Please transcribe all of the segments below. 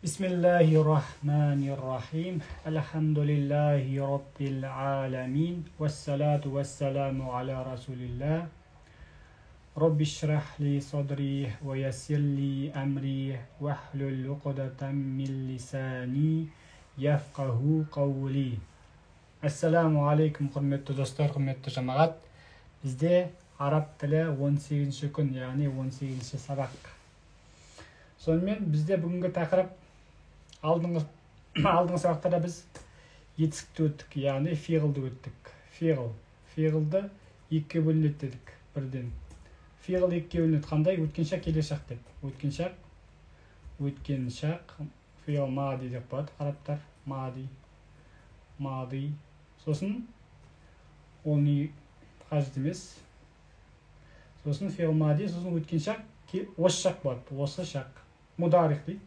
Бисмиллахи-рахмани-рахим. Альхамдулиллахи раббил аламин. Вассалату вассаламу аля расулилля. Рабби шрах ли садри ва яссир ли амри вахлул уқдатан мин лисани яфқаху қаули. Ассаламу алейкум, құрметті достар, құрметті жамағат. Бізде араб тілі 18-ші күн, яғни 18-ші сабақ. Сонымен бізде бүгінгі тақырып алдыңғы сабақтарда біз етістікті өттік, яғни фиғылды өттік. Фиғылды екіге бөлінеді дедік бірден. Фиғыл екіге бөлінеді қандай? Өткен шақ, келер шақ деп. Өткен шақ, фиғыл мади деп қояды арабтар. Мади. Сосын ол не қажет емес. Сосын фиғыл мади, сосын өткен шақ, осы шақ болады. Осы шақ. Мударих дейді.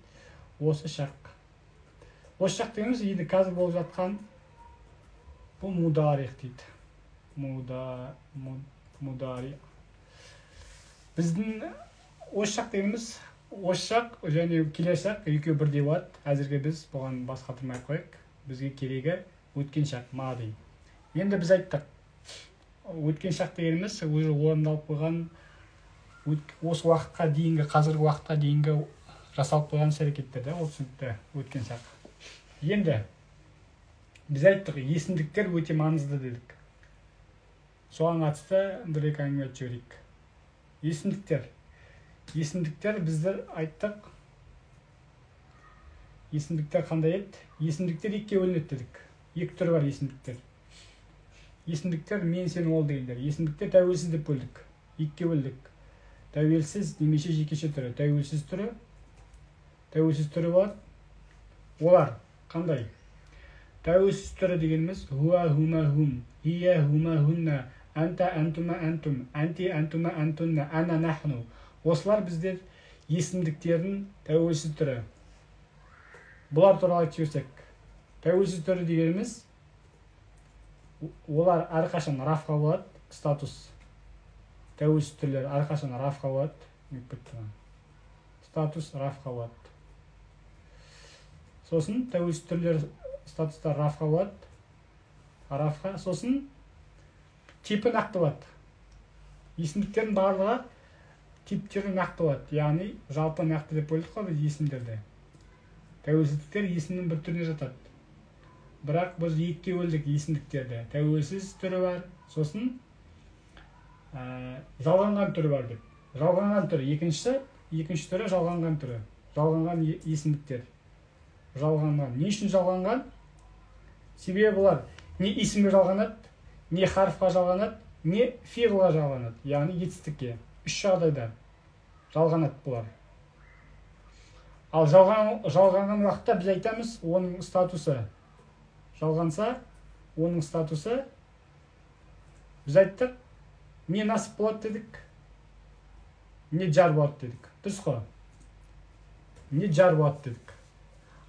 Осы шақ. Осы шақ дегеніміз енді қазір болып жатқан бұл мударих дейді. Мударих. Біздің осы шақ дегеніміз осы шақ және келер шақ екеуі бірдей болады. Әзірге біз бұған бас қатырмай қояйық. Бізге керегі өткен шақ, мади. Енді біз айттық. Өткен шақ дегеніміз уже орындалып қойған, осы уақытқа дейінгі, қазіргі уақытқа дейінгі жасалып қойған іс-әрекеттер де, ол түсінікті өткен шақ. Енді біз айттық, есімдіктер өте маңызды дедік. Соған қатысты бір екі әңгіме айтып жіберейік. Есімдіктер. Есімдіктер біздер айттық. Есімдіктер қандай еді? Есімдіктер екіге бөлінеді дедік. Екі түрі бар есімдіктер. Есімдіктер мен, сен, ол дегендер. Есімдіктер тәуелсіз деп бөлдік. Екіге бөлдік. Тәуелсіз немесе жекеше түрі. Тәуелсіз түрі. Тәуелсіз түрі болады. Олар қандай? Тәуелсіз түрі дегеніміз хуа, хума, хум, хия, хума, хунна, анта, антума, антум, анти, антума, антунна, ана, нахну. Осылар біздер есімдіктердің тәуелсіз түрі. Бұлар туралы айтып жіберсек. Тәуелсіз түрі дегеніміз олар әрқашан рафқа болады, статус. Тәуелсіз түрлер әрқашан рафқа болады. Статус рафқа болады. Сосын тәуелсіз түрлер статустар рафқа болады. Рафқа. Сосын типі нақты болады. Есімдіктердің барлығы типтері нақты болады. Яғни жалпы нақты деп бөлдік қой біз есімдерді. Тәуелсіздіктер есімнің бір түріне жатады. Бірақ біз екіге бөлдік есімдіктерді. Тәуелсіз түрі бар, сосын жалғанған түрі бар деп. Жалғанған түрі, екінші түрі жалғанған түрі. Жалғанған есімдіктер. Жалғанған. Не үшін жалғанған? Себебі бұлар не есімге жалғанады, не харфқа жалғанады, не фиғылға жалғанады. Яғни етістікке. Үш жағдайда жалғанады бұлар. Ал жалғанған уақытта біз айтамыз, оның статусы жалғанса, оның статусы біз айттық, не насып болады дедік, не жар болады дедік. Дұрыс қой? Не жар болады дедік.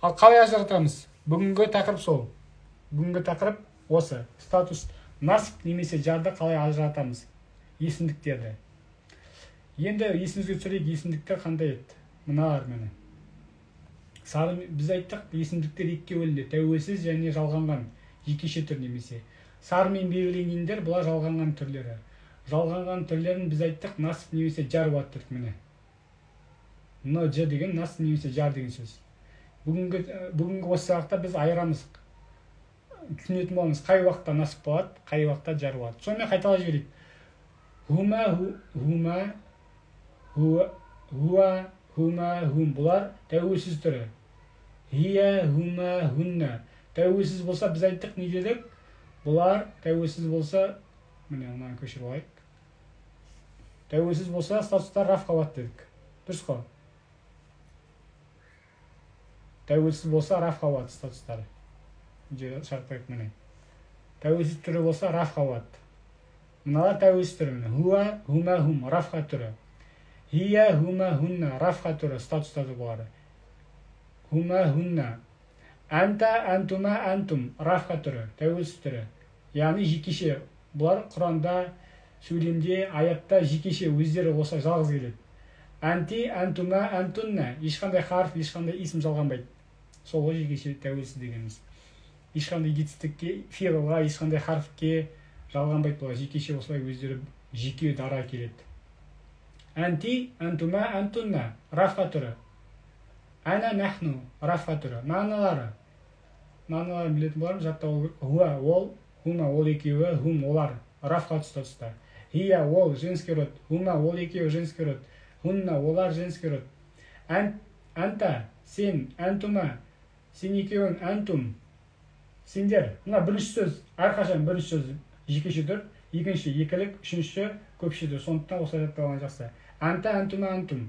Ал қалай ажыратамыз? Бүгінгі тақырып сол. Бүгінгі тақырып осы. Статус насып немесе жарды қалай ажыратамыз? Есімдіктерді. Енді есімізге түсірейік, есімдіктер қандай еді? Мыналар міне. Сары, біз айттық, есімдіктер екіге бөлінді. Тәуелсіз және жалғанған, жекеше түр немесе. Сарымен белгіленгендер бұлар жалғанған түрлері. Жалғанған түрлерін біз айттық, насып немесе жар болады дедік міне. Н, ж деген насып немесе жар деген сөз. Бүгінгі осы сабақта біз айырамыз. Түсінетін боламыз, қай уақытта насып болады, қай уақытта жар болады. Сонымен қайталай жіберейік. Хума, хума, хуа, хума, хум. Бұлар тәуелсіз түрі. Хия, хума, хунна. Тәуелсіз болса біз айттық, не дедік? Бұлар тәуелсіз болса, міне мынаны көшіріп алайық. Тәуелсіз болса статустар рафқа болады дедік. Дұрыс қой? Тәуелсіз болса рафқа болады статустары. Шарт қойып міне. Тәуелсіз түрі болса рафқа болады. Мыналар тәуелсіз түрі міне. Хуа, хума, хум рафқа түрі. Хия, хума, хунна рафқа түрі статустары бұлары. Хума, хунна. Анта, антума, антум рафқа түрі, тәуелсіз түрі. Яғни жекеше. Бұлар Құранда, сөйлемде, аятта жекеше өздері болса жалғыз келеді. Әнти, әнтума, әнтунна. Ешқандай харф, ешқандай исім жалғанбайды. Сол ғой жекеше тәуелсіз дегеніміз. Ешқандай етістікке, фиғылға, ешқандай харфке жалғанбайды бұлар. Жекеше осылай өздері жеке дара келеді. Әнти, әнтума, әнтунна. Рафқа түрі. Әна, нахну. Рафқа түрі. Мағыналары. Мағыналарын білетін болармыз, жаттап алу керек. Хуа, ол, хума, ол екеуі, хум, олар. Рафқа тұста. Хия, ол, женский род. Хума, ол екеуі, женский род. Хунна, олар, женский род. Әнта, сен, әнтума, сен екеуің, әнтум, сендер. Мына бірінші сөз, әрқашан бірінші сөз жекеше түр, екінші екілік, үшінші көпше түр. Сондықтан осылай жаттап алған жақсы. Әнта, әнтума, әнтум.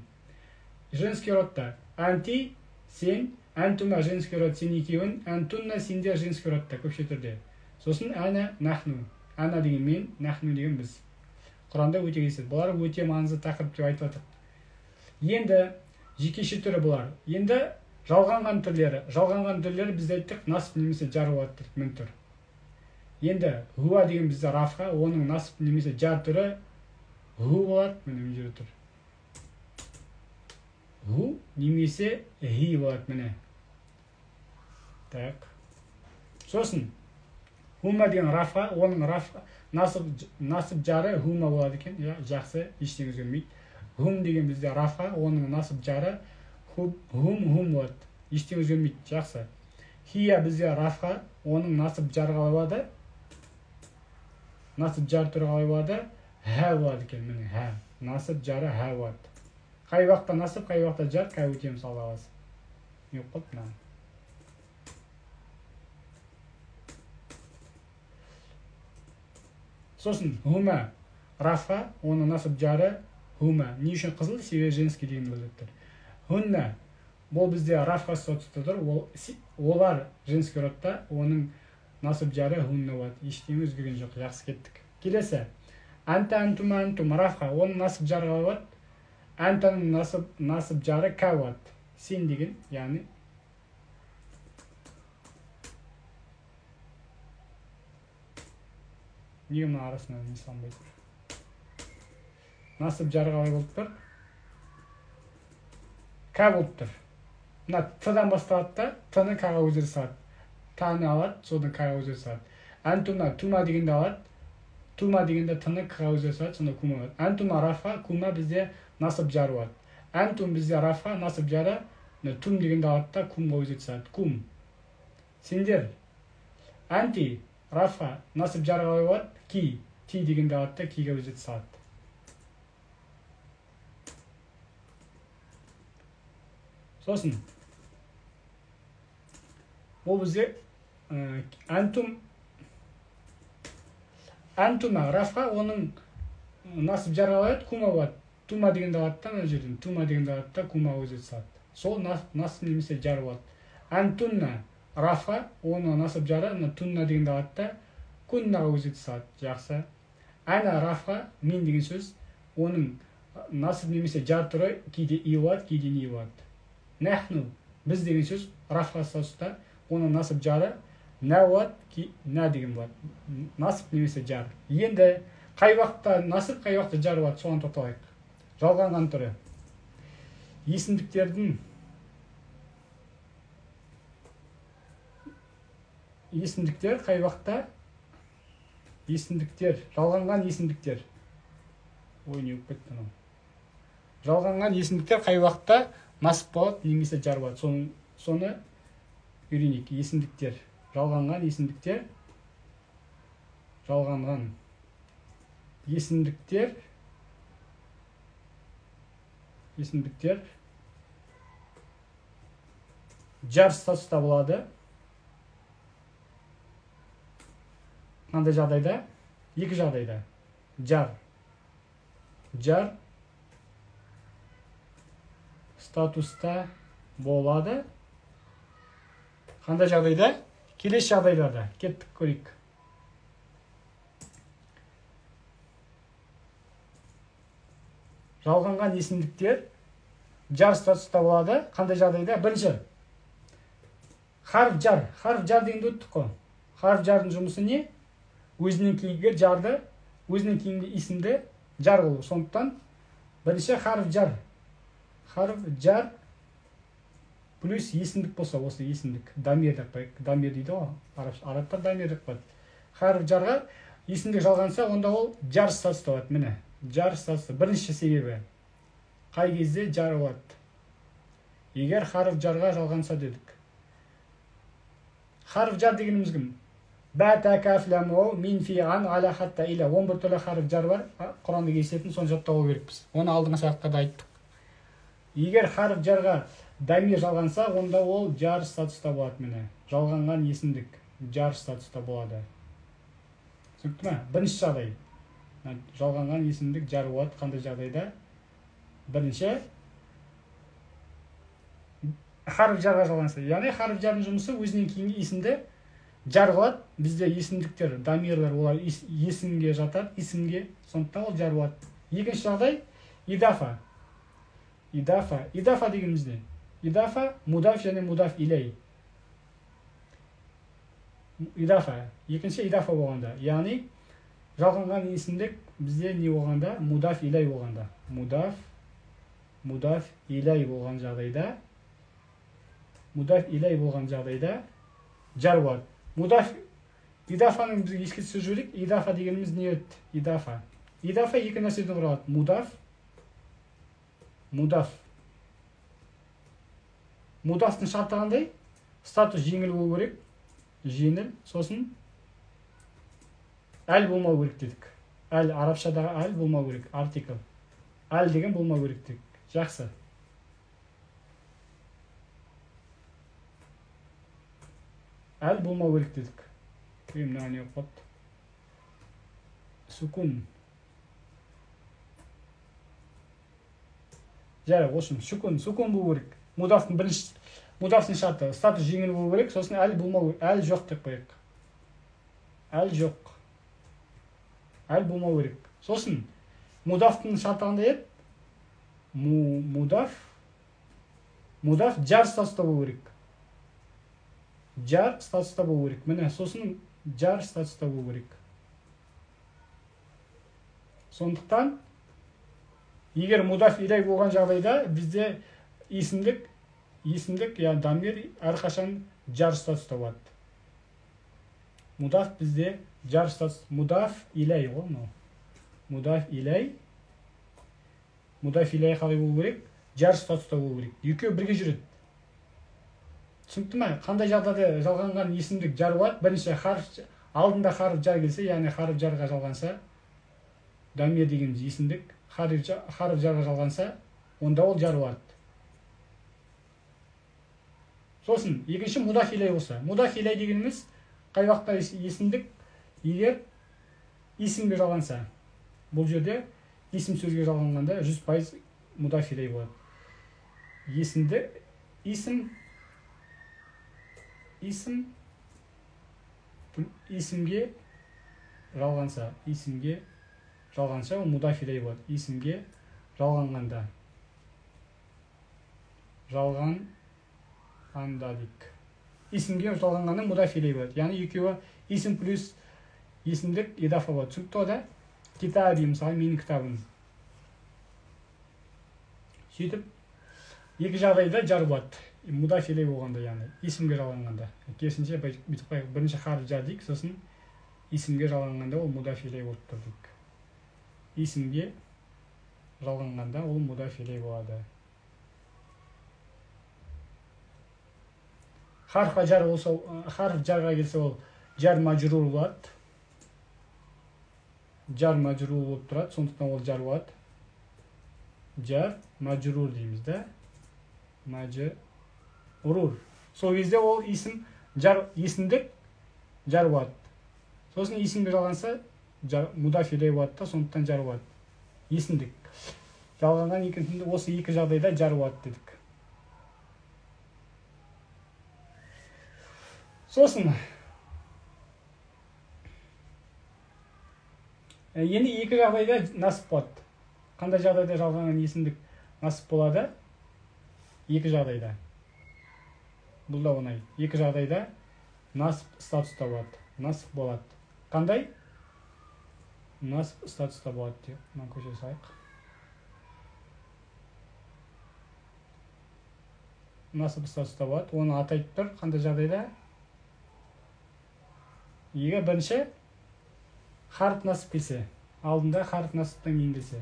Женский родта. Әнти, сен, әнтума, женский род, сен екеуің, әнтунна, сендер, женский родта, көпше түрде. Сосын әна, нахну. Әна деген мен, нахну деген біз. Құранда өте кездеседі. Бұлар өте маңызды тақырып деп айтып жатыр. Енді жекеше түрі бұлар. Енді жалғанған түрлері. Жалғанған түрлері біз айттық, насып немесе жар болады дедік, мін түр. Енді хуа деген бізде рафқа, оның насып немесе жар түрі ху болады, міне мына жерде тұр. Ху немесе хи болады, міне. Так. Сосын хума деген рафқа, оның рафқа насып жары хума болады екен. Я, жақсы, ештеңе өзгермейді. Хум деген бізде рафқа, оның насып жары хум, хум болады. Ештеңе өзгермейді, жақсы. Хия бізде рафқа, оның насып жары қалай болады? Насып жар түрі қалай болады? Хә болады екен, міне, хә. Насып жары хә болады. Қай уақытта насып, қай уақытта жар, қай өтеміз алла қаласа. Не болып қалды мынаны? Сосын хума рафқа, оның насып жары хума. Не үшін қызыл? Себебі женский деген білдіріп тұр. Хунна, бұл бізде рафқа статуста тұр. Олар женский родта, оның насып жары хунна болады. Ештеңе өзгерген жоқ. Жақсы, кеттік. Келесі. Әнта, әнтума, әнтум рафқа, оның насып жары қалай болады? Әнтаның насып жары ка болады. Сен деген, яғни неге мына арасына не салынбай тұр? Насып жары қалай болып тұр? Ка болып тұр. Мына т-дан басталады да, т-ны к-ға өзгерте салады. Та-ны алады, содан к-ға өзгерте салады. Әнтума, тума дегенді алады. Тума дегенде т-ны к-ға өзгерте салады, сонда кума болады. Әнтума рафқа, кума бізде насып жары болады. Әнтум бізде рафқа, насып жары, тум дегенді алады да, кумға өзгерте салады. Кум. Сендер. Әнти рафқа, насып жары қалай болады? Ки. Ти дегенді алады да, киге өзгерте салады. Сосын бұл бізде әнтум, әнтума рафқа, оның насып жары қалай болады? Кума болады. Тума дегенді алады да, мына жерден тума дегенді алады да, кума өзгерте салады. Сол насып немесе жар болады. Әнтунна рафқа, оның насып жары мына тунна дегенді алады да, куннаға өзгерте салады. Жақсы. Әна рафқа, мен деген сөз, оның насып немесе жар түрі кейде и болады, кейде не болады. Нахну, біз деген сөз рафқа статуста, оның насып жары нә болады, нә деген болады. Насып немесе жар. Енді қай уақытта насып, қай уақытта жар болады, соған тоқталайық. Жалғанған түрі. Есімдіктердің есімдіктер қай уақытта? Есімдіктер, жалғанған есімдіктер. Ой, не болып кетті мынау. Жалғанған есімдіктер қай уақытта насып болады немесе жар болады. Соны үйренейік. Есімдіктер, жалғанған есімдіктер, жалғанған есімдіктер, есімдіктер жар статуста болады. Қандай жағдайда? Екі жағдайда. Жар. Жар статуста болады. Қандай жағдайда? Келесі жағдайларда. Кеттік, көрейік. Жалғанған есімдіктер жар статуста болады. Қандай жағдайда? Бірінші, харф жар. Харф жар дегенді өттік қой. Харф жардың жұмысы не? Өзінен кейінгі жарды, өзінен кейінгі есімді жар қылу. Сондықтан бірінші харф жар. Харф жар плюс есімдік болса, осы есімдік дамир деп қояйық. Дамир дейді ғой, арабтар дамир деп қояды. Харф жарға есімдік жалғанса, онда ол жар статуста болады. Міне, жар статуста. Бірінші себебі. Қай кезде жар болады? Егер харф жарға жалғанса дедік. Харф жар дегеніміз кім? Бә, тә, кәф, ләм, уау, мин, фи, ан, аля, хатта, иля. 11 түрлі харф жар бар. Құранда кездесетін, соны жаттау керекпіз. Оны алдыңғы сабақта айттық. Егер харф жарға дамир жалғанса, онда ол жар статуста болады. Міне, жалғанған есімдік жар статуста болады. Түсінікті ме? Бірінші жағдай. Жалғанған есімдік жар болады. Қандай жағдайда? Бірінші, харф жарға жалғанса. Яғни харф жардың жұмысы өзінен кейінгі есімді жар қылады. Бізде есімдіктер, дамирлер, олар есімге жатады, есімге, сондықтан ол жар болады. Екінші жағдай идафа. Идафа. Идафа дегеніміз не? Идафа мудаф және мудаф илей. Идафа. Екінші идафа болғанда, яғни жалғанған есімдік бізде не болғанда? Мудаф илей болғанда. Мудаф илей болған жағдайда, мудаф илей болған жағдайда жар болады. Мудаф, идафаның бізге еске түсіріп жіберейік. Идафа дегеніміз не еді? Идафа. Идафа екі нәрседен құралады. Мудаф, мудаф. Мудафтың шарты қандай? Статус жеңіл болу керек. Жеңіл, сосын әл болмау керек дедік. Әл, арабшадағы әл болмау керек, артикль. Әл деген болмау керек дедік. Жақсы. Әл болмау керек дедік. Мына не болып қалды? Сукун. Жарай, в общем, сукун, сукун болу керек. Мудафтың бірінші, мудафтың шарты статус жеңіл болу керек, сосын әл болмау, әл жоқ деп қояйық. Әл жоқ. Әл болмау керек. Сосын мудафтың шарты қандай еді? Мудаф, мудаф жар статуста болу керек. Жар статуста болу керек. Міне, сосын жар статуста болу керек. Сондықтан егер мудаф илей болған жағдайда бізде есімдік, яғни дамир әрқашан жар статуста болады. Мудаф бізде жар статус, мудаф илей ғой мынау. Мудаф илей. Мудаф илей қалай болу керек? Жар статуста болу керек. Екеуі бірге жүреді. Түсінікті ме? Қандай жағдайда жалғанған есімдік жар болады? Бірінші харф, алдында харф жар келсе, яғни харф жарға жалғанса, дамир дегеніміз есімдік, харф жарға жалғанса, онда ол жар болады. Сосын екінші мудаф илей болса. Мудаф илей дегеніміз қай уақытта есімдік егер есімге жалғанса. Бұл жерде есім сөзге жалғанғанда 100% мудаф илей болады. Есімді, есім, есім, есімге жалғанса, есімге жалғанса ол мудаф илей болады. Есімге жалғанғанда. Жалғанғанда дейік. Есімге жалғанғанда мудаф илей болады. Яғни екеуі есім плюс есімдік идафа болады. Түсінікті ғой да? Китаби, мысалы, менің кітабым. Сөйтіп екі жағдайда жар болады. Мудаф илей болғанда, яғни есімге жалғанғанда. Керісінше бүйтіп қояйық. Бірінші харф жар дейік, сосын есімге жалғанғанда ол мудаф илей болып тұр дейік. Есімге жалғанғанда ол мудаф илей болады. Харфқа жар болса, харф жарға келсе ол жар мажрур болады. Жар мажрур болып тұрады, сондықтан ол жар болады. Жар мажрур дейміз да. Мажрур. Сол кезде ол есім жар, есімдік жар болады. Сосын есімге жалғанса мудаф илей болады да, сондықтан жар болады. Есімдік. Жалғанған екіншінде осы екі жағдайда жар болады дедік. Сосын енді екі жағдайда насып болады. Қандай жағдайда жалғанған есімдік насып болады? Екі жағдайда. Бұл да оңай. Екі жағдайда насып статуста болады. Насып болады. Қандай? Насып статуста болады деп. Мына көше салайық. Насып статуста болады. Оны аты айтып тұр. Қандай жағдайда? Егер бірінші харф насып келсе, алдында харф насыптан кейін келсе.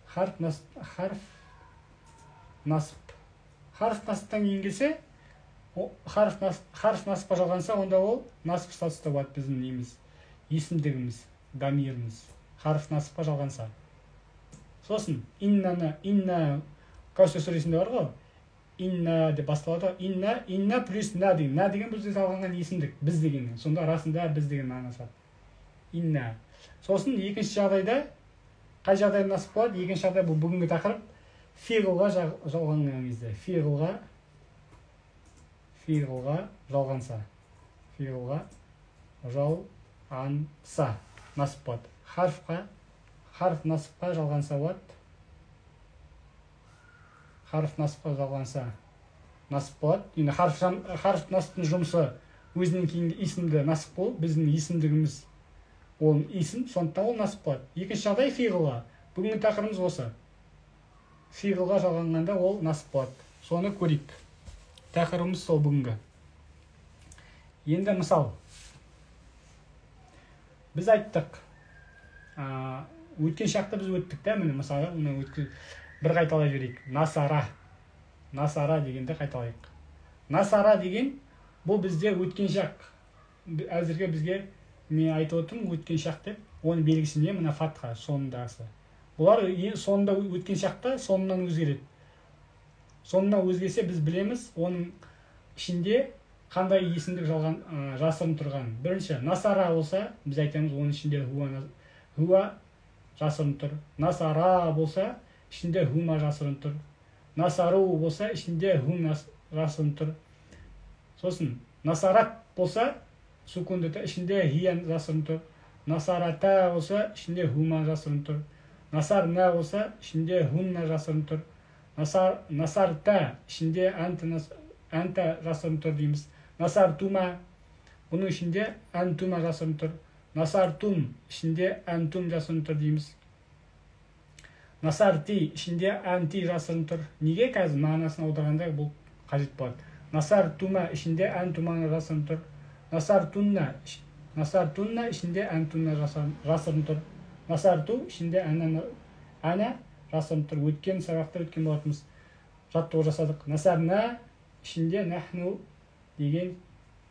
Харф насып, харф насып. Харф насыптан кейін келсе, харф насыпқа жалғанса, онда ол насып статуста болады біздің неміз, есімдігіміз, дамиріміз. Харф насыпқа жалғанса. Сосын иннаны, инна Кәусар сүресінде бар ғой, инна деп басталады. Инна, инна плюс на деген. На деген бұл жерде жалғанған есімдік, біз деген. Сонда расында біз деген мағынасы бар. Инна. Сосын екінші жағдайда қай жағдайда насып болады? Екінші жағдай бұл бүгінгі тақырып фиғылға жалғанған кезде. Фиғылға жалғанса. Фиғылға жалғанса насып болады. Харфқа, харф насыпқа жалғанса болады. Харф насыпқа жалғанса насып болады. Енді харф насыптың жұмысы өзінен кейінгі есімді насып болу, біздің есімдігіміз ол есім, сондықтан ол насып болады. Екінші жағдай фиғылға. Бүгінгі тақырыбымыз осы. Фиғылға жалғанғанда ол насып болады. Соны көрейік. Тақырыбымыз сол бүгінгі. Енді мысал. Біз айттық. Өткен шақта біз өттік та, міне мысалы, бір қайталай жіберейік. Насара. Насара дегенді қайталайық. Насара деген бұл бізде өткен шақ. Әзірге бізге мен айтып отырмын өткен шақ деп. Оның белгісі не? Мына фатха соңындағысы. Бұлар соңында өткен шақта соңынан өзгереді. Соңынан өзгерсе біз білеміз оның ішінде қандай есімдік жалған жасырын тұрған. Бірінші насара болса, біз айтамыз оның ішінде хуа жасырын тұр. Насара болса, ішінде хума жасырын тұр. Насару болса, ішінде хум жасырын тұр. Сосын насарат болса, сукунды ішінде хия жасырын тұр. Насарата болса, ішінде хума жасырын тұр. Насарна болса, ішінде хунна жасырын тұр. Насарта ішінде анта жасырын тұр дейміз. Насартума бұның ішінде антума жасырын тұр. Насартум ішінде антум жасырын тұр дейміз. Насарти ішінде анти жасырын тұр. Неге қазір мағынасын аударғанда бұл қажет болады. Насартума ішінде антума жасырын тұр. Насартунна, насартунна ішінде антунна жасырын тұр. Насарту ішінде ана жасырын тұр. Өткен сабақта өткен болатынбыз. Жаттығу жасадық. Насарна ішінде нахну деген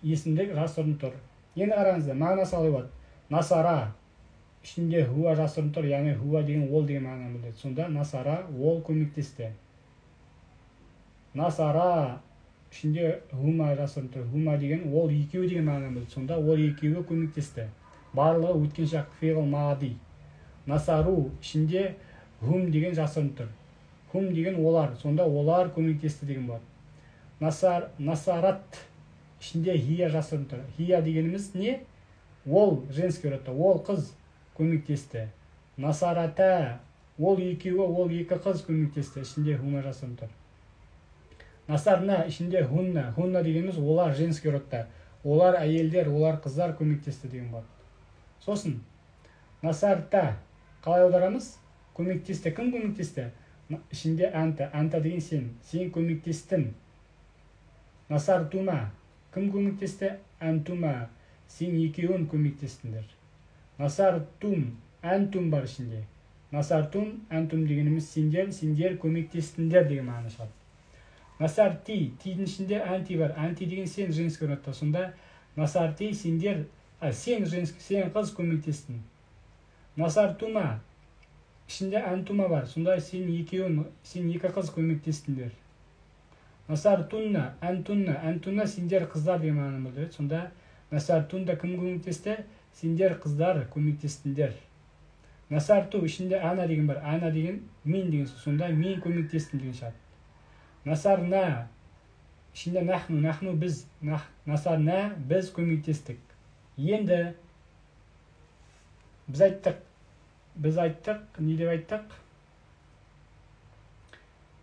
есімдік жасырын тұр. Енді қараңыздар, мағынасы қалай болады? Насара ішінде хуа жасырын тұр, яғни хуа деген ол деген мағынаны білдіреді. Сонда насара ол көмектесті. Насара ішінде хума жасырын тұр. Хума деген ол екеуі деген мағынаны білдіреді. Сонда ол екеуі көмектесті. Барлығы өткен шақ фиғыл мади. Насару ішінде хум деген жасырын тұр. Хум деген олар. Сонда олар көмектесті деген болады. Насарат ішінде хия жасырын тұр. Хия дегеніміз не? Ол женский родта, ол қыз көмектесті. Насарата ол екеуі, ол екі қыз көмектесті. Ішінде хума жасырын тұр. Насарна ішінде хунна. Хунна дегеніміз олар женский родта. Олар әйелдер, олар қыздар көмектесті деген болады. Сосын насарта қалай аударамыз? Көмектесті. Кім көмектесті? Ішінде анта. Анта деген сен. Сен көмектестің. Насартума. Кім көмектесті? Антума. Сен екеуін көмектестіңдер. Насартум, антум бар ішінде. Насартум, антум дегеніміз сендер, сендер көмектестіңдер деген мағына шығады. Насарти, тидің ішінде анти бар. Анти деген сен женский родта. Сонда насарти сендер, сен женский, сен қыз көмектестің. Насартума, ішінде антума бар. Сонда сен екеуін, сен екі қыз көмектестіңдер. Насартунна, антунна, антунна сендер қыздар деген мағынаны білдіреді. Сонда насартунда кім көмектесті? Сендер қыздар көмектестіңдер. Насарту ішінде ана деген бар. Ана деген мен деген сөз. Сонда мен көмектестім деген шығады. Насарна ішінде нахну, нахну біз, насарна біз көмектестік. Енді біз айттық, не деп айттық?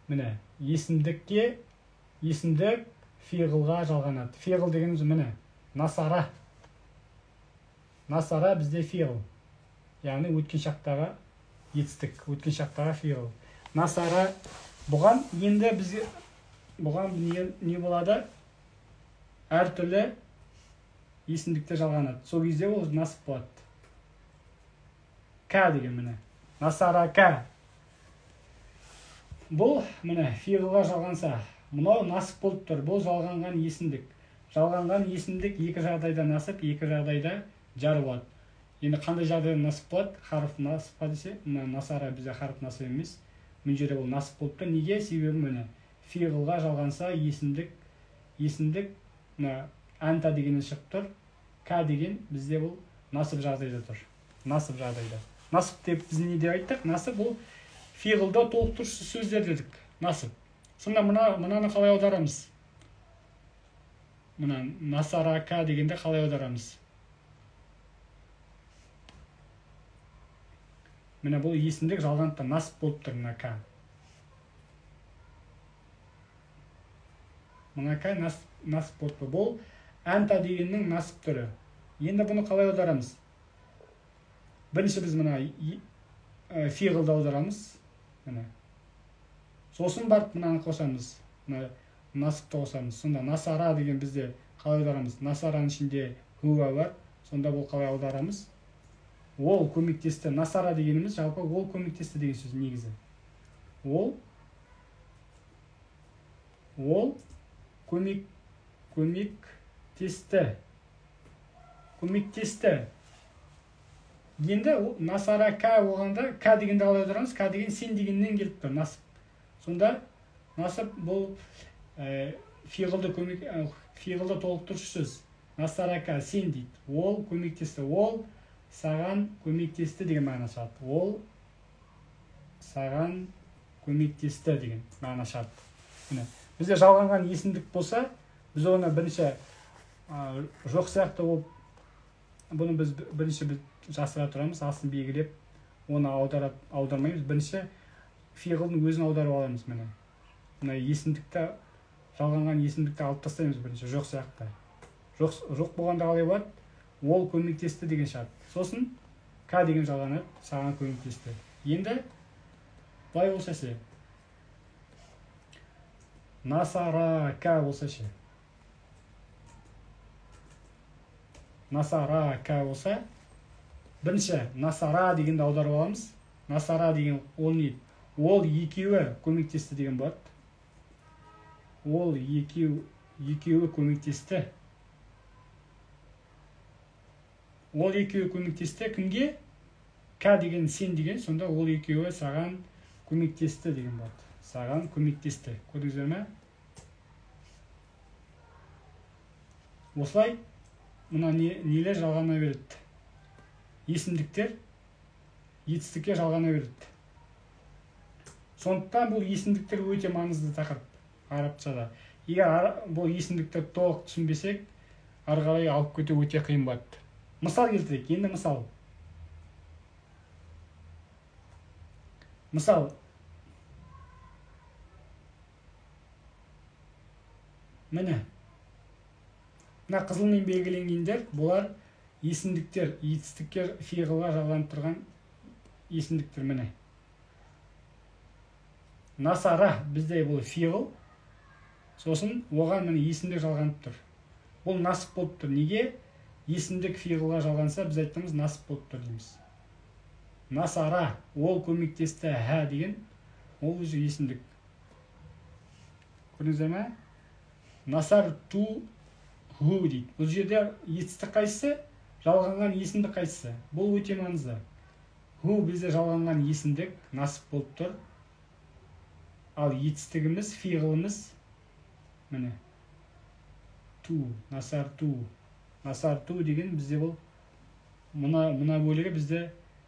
Міне, есімдікке, есімдік фиғылға жалғанады. Фиғыл дегеніміз міне, насара. Насара бізде фиғыл. Яғни өткен шақтағы етістік, өткен шақтағы фиғыл. Насара Бұған енді бізге бұған не болады? Әртүрлі есімдіктер жалғанады. Сол кезде ол насып болады. Ка деген міне. Насарака. Бұл міне фиғылға жалғанса, мынау насып болып тұр. Бұл жалғанған есімдік. Жалғанған есімдік екі жағдайда насып, екі жағдайда жар болады. Енді қандай жағдайда насып болады? Харф насып па десе, мына насара бізде харф насып емес. Мына жерде ол насып болып тұр. Неге? Себебі міне фиғылға жалғанса есімдік мына анта дегеннен шығып тұр. Ка деген бізде бұл насып жағдайда тұр. Насып жағдайда. Насып деп біз не деп айттық? Насып бұл фиғылда толықтырушы сөздер дедік. Насып. Сонда мынаны қалай аударамыз? Мына насарака дегенді қалай аударамыз? Міне бұл есімдік жалғанып тұр, насып болып тұр мына ка. Мына ка насып болып тұр. Бұл әнта дегеннің насып түрі. Енді бұны қалай аударамыз? Бірінші біз мына фиғылды аударамыз. Міне. Сосын барып мынаны қосамыз. Мына насыпты қосамыз. Сонда насара деген бізде қалай аударамыз? Насараның ішінде хуа бар. Сонда бұл қалай аударамыз? Ол көмектесті. Насара дегеніміз жалпы ол көмектесті деген сөз негізі. Ол көмектесті. Көмектесті. Енді насара ка болғанда, ка дегенді қалай аударамыз? Ка деген сен дегеннен келіп тұр, насып. Сонда насып бұл фиғылды толықтырушы сөз. Насара ка сен дейді. Ол көмектесті. Ол саған көмектесті деген мағына шығады. Ол саған көмектесті деген мағына шығады. Міне, бізде жалғанған есімдік болса, біз оны бірінші жоқ сияқты болып, бұны біз бірінші жасыра тұрамыз, астын белгілеп, оны аудармаймыз. Бірінші фиғылдың өзін аударып аламыз. Міне, мына есімдікті, жалғанған есімдікті алып тастаймыз бірінші, жоқ сияқты. Жоқ болғанда қалай болады? Ол көмектесті деген шығады. Сосын ка деген жалғанады, саған көмектесті. Енді былай болса ше, насара ка болса ше, насара ка болса, бірінші насара дегенді аударып аламыз. Насара деген ол не? Ол екеуі көмектесті деген болады. Ол екеуі көмектесті. Ол екеуі көмектесті кімге? Ка деген сен деген, сонда ол екеуі саған көмектесті деген болады. Саған көмектесті. Көрдіңіздер ме? Осылай мына нелер жалғана береді? Есімдіктер етістікке жалғана береді. Сондықтан бұл есімдіктер өте маңызды тақырып арабшада. Егер бұл есімдікті толық түсінбесек, ары қарай алып кету өте қиын болады. Мысал келтірейік. Енді мысал. Мысал. Міне. Мына қызылмен белгіленгендер, бұлар есімдіктер, етістікке фиғылға жалғанып тұрған есімдіктер. Міне. Насара бізде бұл фиғыл. Сосын оған міне есімдік жалғанып тұр. Бұл насып болып тұр. Неге? Есімдік фиғылға жалғанса, біз айтамыз насып болып тұр дейміз. Насара, ол көмектесті, хә деген, ол өзі есімдік. Көрдіңіздер ме? Насар ту ху дейді. Бұл жерде етістік қайсысы? Жалғанған есімдік қайсысы? Бұл өте маңызды. Ху бізде жалғанған есімдік, насып болып тұр. Ал етістігіміз, фиғылымыз, міне, ту, насар ту. Насар ту деген бізде бұл мына бөлігі бізде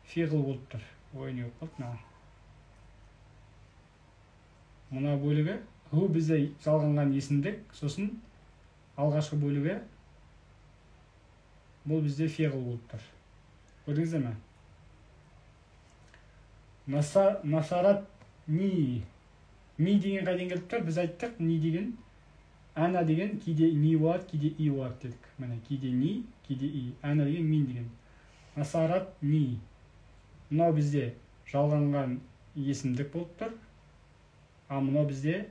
фиғыл болып тұр. Ой, не болып қалды мына. Мына бөлігі ху бізде жалғанған есімдік, сосын алғашқы бөлігі бұл бізде фиғыл болып тұр. Көрдіңіздер ме? Насарат ни. Ни деген қайдан келіп тұр? Біз айттық, ни деген ана деген кейде ни болады, кейде и болады дедік. Міне, кейде ни, кейде и. Ана деген мен деген. Насарат ни. Мынау бізде жалғанған есімдік болып тұр. Ал мынау бізде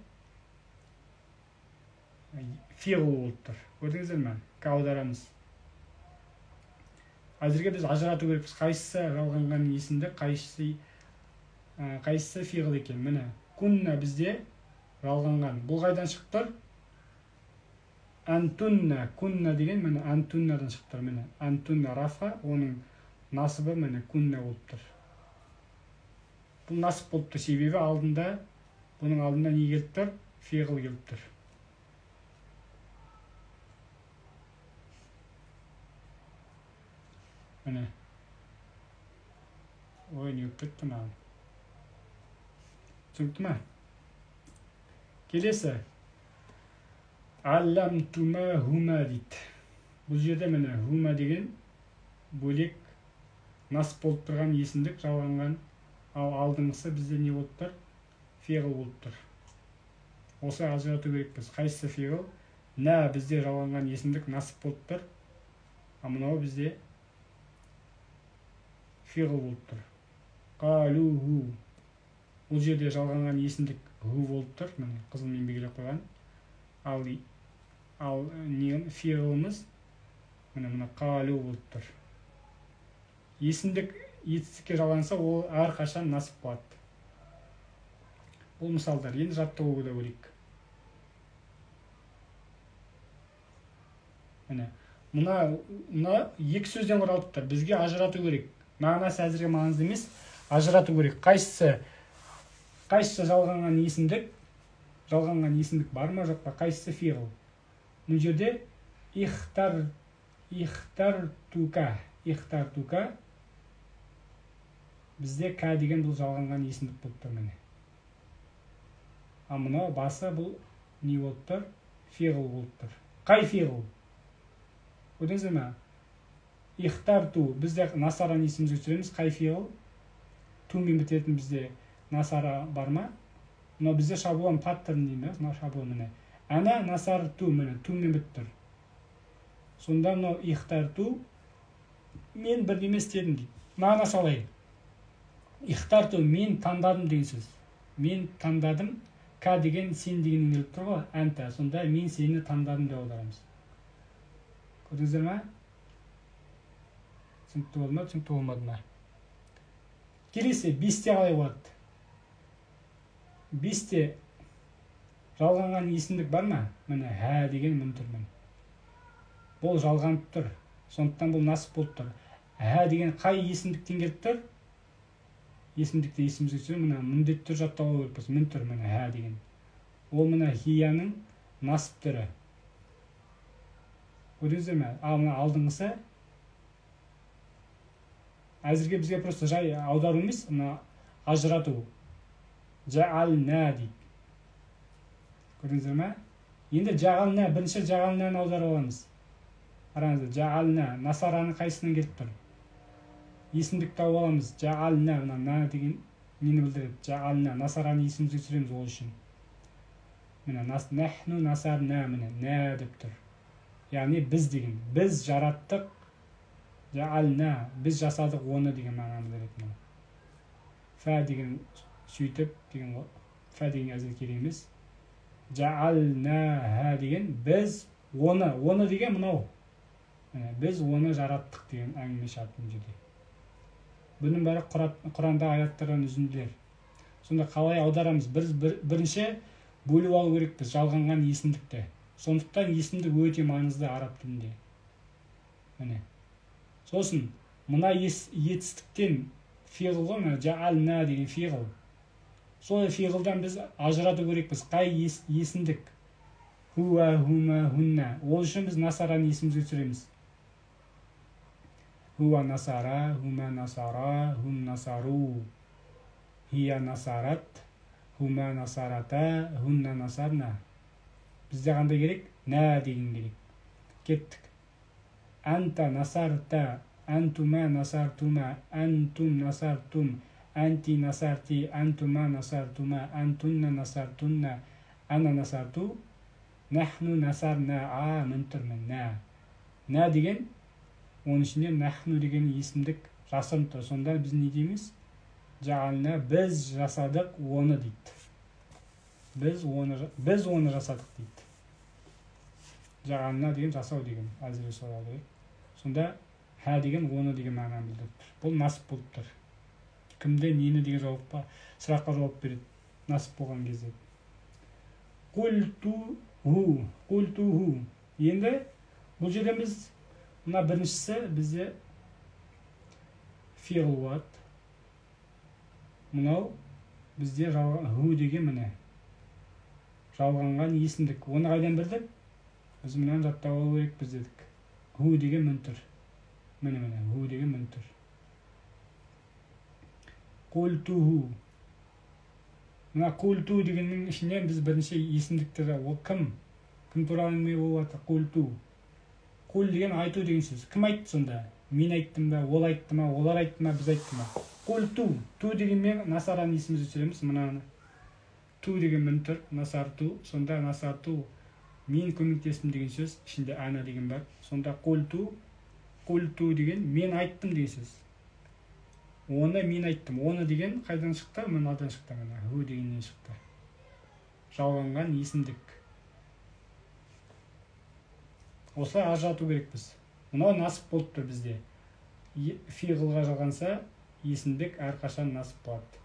фиғыл болып тұр. Көрдіңіздер ме? Аударамыз. Әзірге біз ажырату керекпіз. Қайсысы жалғанған есімдік, қайсысы фиғыл екен. Міне, кунна бізде жалғанған. Бұл қайдан шығып тұр? Антунна, кунна деген міне антуннадан шығып тұр. Міне, антунна рафа, оның насыбы міне кунна болып тұр. Бұл насып болып тұр, себебі алдында, бұның алдында не келіп тұр? Фиғыл келіп тұр. Міне. Ой, не болып кетті маған. Түсінікті ме? Келесі. Алламтума хума дейді. Бұл жерде міне хума деген бөлек насып болып тұрған есімдік жалғанған. Ал алдыңғысы бізде не болып тұр? Фиғыл болып тұр. Осы ажырату керекпіз. Қайсысы фиғыл? Нә бізде жалғанған есімдік насып болып тұр. Ал мынау бізде фиғыл болып тұр. Қалуху. Бұл жерде жалғанған есімдік ху болып тұр. Міне қызылмен белгілеп қойған. Ал не фиғылымыз міне мына қалу болып тұр. Есімдік етістікке жалғанса, ол әрқашан насып болады. Бұл мысалдар. Енді жаттығуды көрейік. Міне мына екі сөзден құралып тұр. Бізге ажырату керек. Мағынасы әзірге маңызды емес, ажырату керек. Қайсысы жалғанған есімдік, жалғанған есімдік бар ма жоқ па, қайсысы фиғыл. Бұл жерде ихтартука, ихтартука бізде ка деген бұл жалғанған есімдік болып тұр міне. Ал мынау басы бұл не болып тұр? Фиғыл болып тұр. Қай фиғыл? Көрдіңіздер ме? Ихтарту, бізде насараны есімізге түсіреміз. Қай фиғыл? Тумен бітетін бізде насара бар ма? Мынау бізде шаблон паттерн дейміз, мынау шаблон міне. Әна насарту міне, тумен бітіп тұр. Сонда мынау ихтарту мен бірдеме істедім дейді. Мағынасы қалай? Ихтарту мен таңдадым деген сөз. Мен таңдадым, ка деген сен дегеннен келіп тұр ғой, әнта. Сонда мен сені таңдадым деп аударамыз. Көрдіңіздер ме? Түсінікті болды ма, түсінікті болмады ма? Келесі, бесте қалай болады? Бесте жалғанған есімдік бар ма? Міне, хә деген мін тұр міне. Бұл жалғанып тұр. Сондықтан бұл насып болып тұр. Хә деген қай есімдіктен келіп тұр? Есімдікті есімізге түсіріп, мына міндетті түрде жаттап алу керекпіз. Мін тұр міне хә деген. Ол мына хияның насып түрі. Көрдіңіздер ме? Ал мына алдыңғысы әзірге бізге просто жай аудару емес, мына ажырату. Жаална дейді. Көрдіңіздер ме? Енді жаална, бірінші жаалнаны аударып аламыз. Қараңыздар, жаална, насараның қайсысынан келіп тұр? Есімдік тауып аламыз. Жаална, мына на деген нені білдіреді? Жаална, насараны есімізге түсіреміз ол үшін. Міне, нахну насарна, міне, нә деп тұр. Яғни біз деген, біз жараттық, жаална, біз жасадық оны деген мағынаны береді мына. Фә деген сөйтіп деген, фә деген әзір керек емес. Жаалнаха деген біз оны, оны деген мынау. Біз оны жараттық деген әңгіме шығады бұл жерде. Бұның бәрі Құрандағы аяттардан үзінділер. Сонда қалай аударамыз? Бірінші бөліп алу керекпіз жалғанған есімдікті. Сондықтан есімдік өте маңызды араб тілінде. Міне. Сосын мына етістіктен фиғыл ғой, мына жаална деген фиғыл. Сол фиғылдан біз ажырату керекпіз. Қай есімдік? Хуа, хума, хунна. Ол үшін біз насараны есімізге түсіреміз. Хуа насара, хума насара, хум насару. Хия насарат, хума насарата, хунна насарна. Бізде қандай керек? Нә деген керек. Кеттік. Анта насарта, антума насартума, антум насартум, анти насарти, антума насартума, антунна насартунна, ана насарту, нахну насарна, а мін тұрмын, нә. Нә деген, оның ішінде нахну деген есімдік жасырынып тұр. Сонда біз не дейміз? Жаална, біз жасадық оны дейді. Біз оны жасадық дейді. Жағална деген жасау деген, әзірге солай керек. Сонда хә деген оны деген мағынаны білдіріп тұр. Бұл насып болып тұр. Кімді, нені деген жауапқа, сұраққа жауап береді насып болған кезде. Қультуху, қультуху. Енді бұл жерден біз мына біріншісі бізде фиғыл болады. Мынау бізде ху деген міне жалғанған есімдік. Оны қайдан білдік? Біз мынаны жаттап алу керекпіз дедік. Ху деген мін тұр. Міне міне ху деген мін тұр. Қультуху. Мына қульту дегеннің ішінен біз бірінші есімдікті, ол кім? Кім туралы әңгіме болып жатыр? Қульту. Қул деген айту деген сөз. Кім айтты сонда? Мен айттым ба, ол айтты ма, олар айтты ма, біз айтты ма? Қульту. Ту дегенмен насараны есімізге түсіреміз. Мынаны. Ту деген мін тұр, насарту. Сонда насарту мен көмектестім деген сөз, ішінде ана деген бар. Сонда қульту, қульту деген мен айттым деген сөз. Оны мен айттым. Оны деген қайдан шықты? Мынадан шықты, мына ху дегеннен шықты. Жалғанған есімдік. Осылай ажырату керекпіз. Мынау насып болып тұр бізде. Фиғылға жалғанса, есімдік әрқашан насып болады.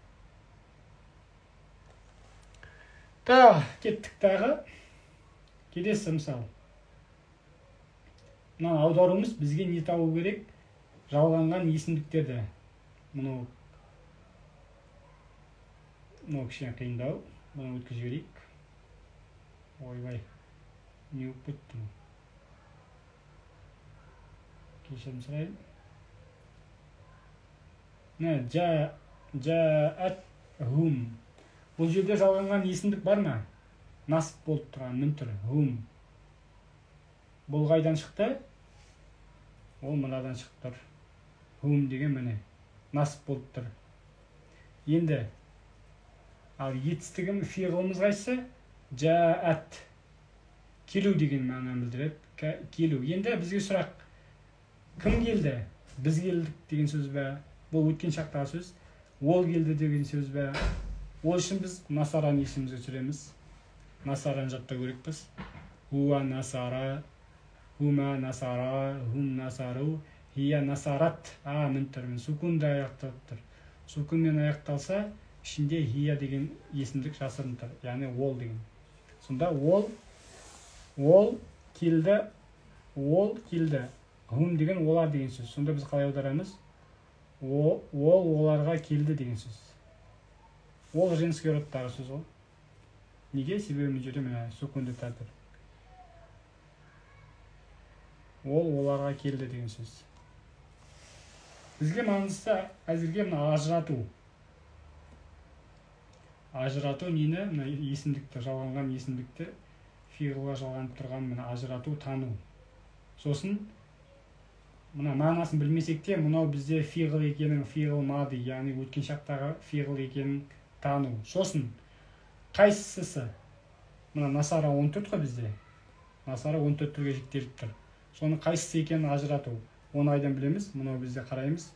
Тағы кеттік тағы. Келесі мысал. Мынаны аударуымыз бізге не табу керек? Жалғанған есімдіктерді. Мынау кішкене қиындау. Бұны өткізіп жіберейік. Ойбай, не болып кетті? Кешірім сұраймын. Міне, жаат хум. Бұл жерде жалғанған есімдік бар ма? Насып болып тұрған мін тұр, хум. Бұл қайдан шықты? Ол мынадан шығып тұр. Хум деген міне насып болып тұр. Енді ал етістігім фиғылымыз қайсысы? Жаат. Келу деген мағынаны білдіреді. Келу. Енді бізге сұрақ. Кім келді? Біз келдік деген сөз бе? Бұл өткен шақтағы сөз. Ол келді деген сөз бе? Ол үшін біз насараны есімізге түсіреміз. Насараны жаттау керекпіз. Хуа насара, хума насара, хум насару, хия насарат. А, мін тұр. Сукунда аяқталып тұр. Сукунмен аяқталса, ішінде хия деген есімдік жасырын тұр. Яғни ол деген. Сонда ол келді, ол келді. Хум деген олар деген сөз. Сонда біз қалай аударамыз? Ол оларға келді деген сөз. Ол женский родтағы сөз ғой. Неге? Себебі мына жерде міне сукунды та тұр. Ол оларға келді деген сөз. Бізге маңыздысы әзірге мына ажырату. Ажырату нені? Мына есімдікті, жалғанған есімдікті, фиғылға жалғанып тұрған мына ажырату, тану. Сосын мына мағынасын білмесек те, мынау бізде фиғыл екенін, фиғыл мады, яғни өткен шақтағы фиғыл екенін тану. Сосын қайсысы? Мына насара 14 қой бізде. Насара 14 түрге жіктеліп тұр. Соның қайсысы екенін ажырату. Оны айдан білеміз. Мынау бізде қараймыз.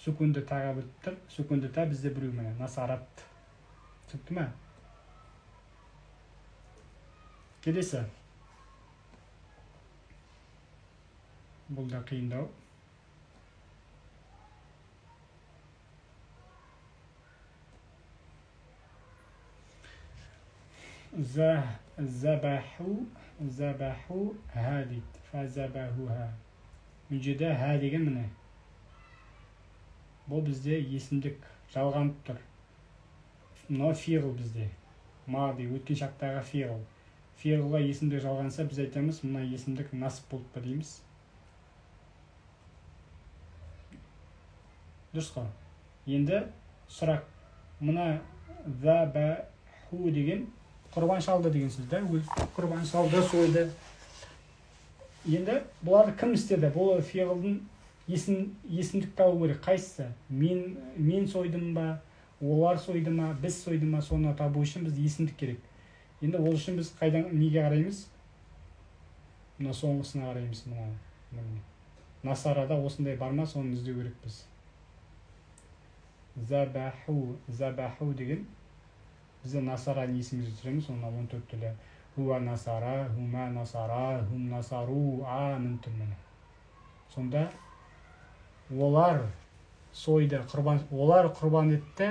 Сүкунді таға бітіп тұр. Сүкунді та бізде біреу міне. Насарат. Түсінікті ме? Келесі. Бұл да қиындау. Забаху, забаху ха дейді. Фазабахуха. Бұл жерде ха деген міне. Бұл бізде есімдік жалғанып тұр. Мынау фиғыл бізде. Мады, өткен шақтағы фиғыл. Фиғылға есімдік жалғанса, біз айтамыз, мына есімдік насып болып тұр дейміз. Дұрыс қой. Енді сұрақ. Мына забаху деген құрбан шалды деген сөз да, құрбан шалды, сойды. Енді бұларды кім істеді? Бұл фиғылдың есімдік табу керек. Қайсысы? Мен сойдым ба, олар сойды ма, біз сойды ма, соны табу үшін біз есімдік керек. Енді ол үшін біз қайдан, неге қараймыз? Мына соңғысына қараймыз. Мына насарада осындай бар ма, соны іздеу керекпіз. Забаху, забаху деген Бізде насараны есімізге түсіреміз, оны 14 түрлі. Хуа насара, хума насара, хум насару, а мін тұр міне. Сонда олар сойды, құрбан, олар құрбан етті,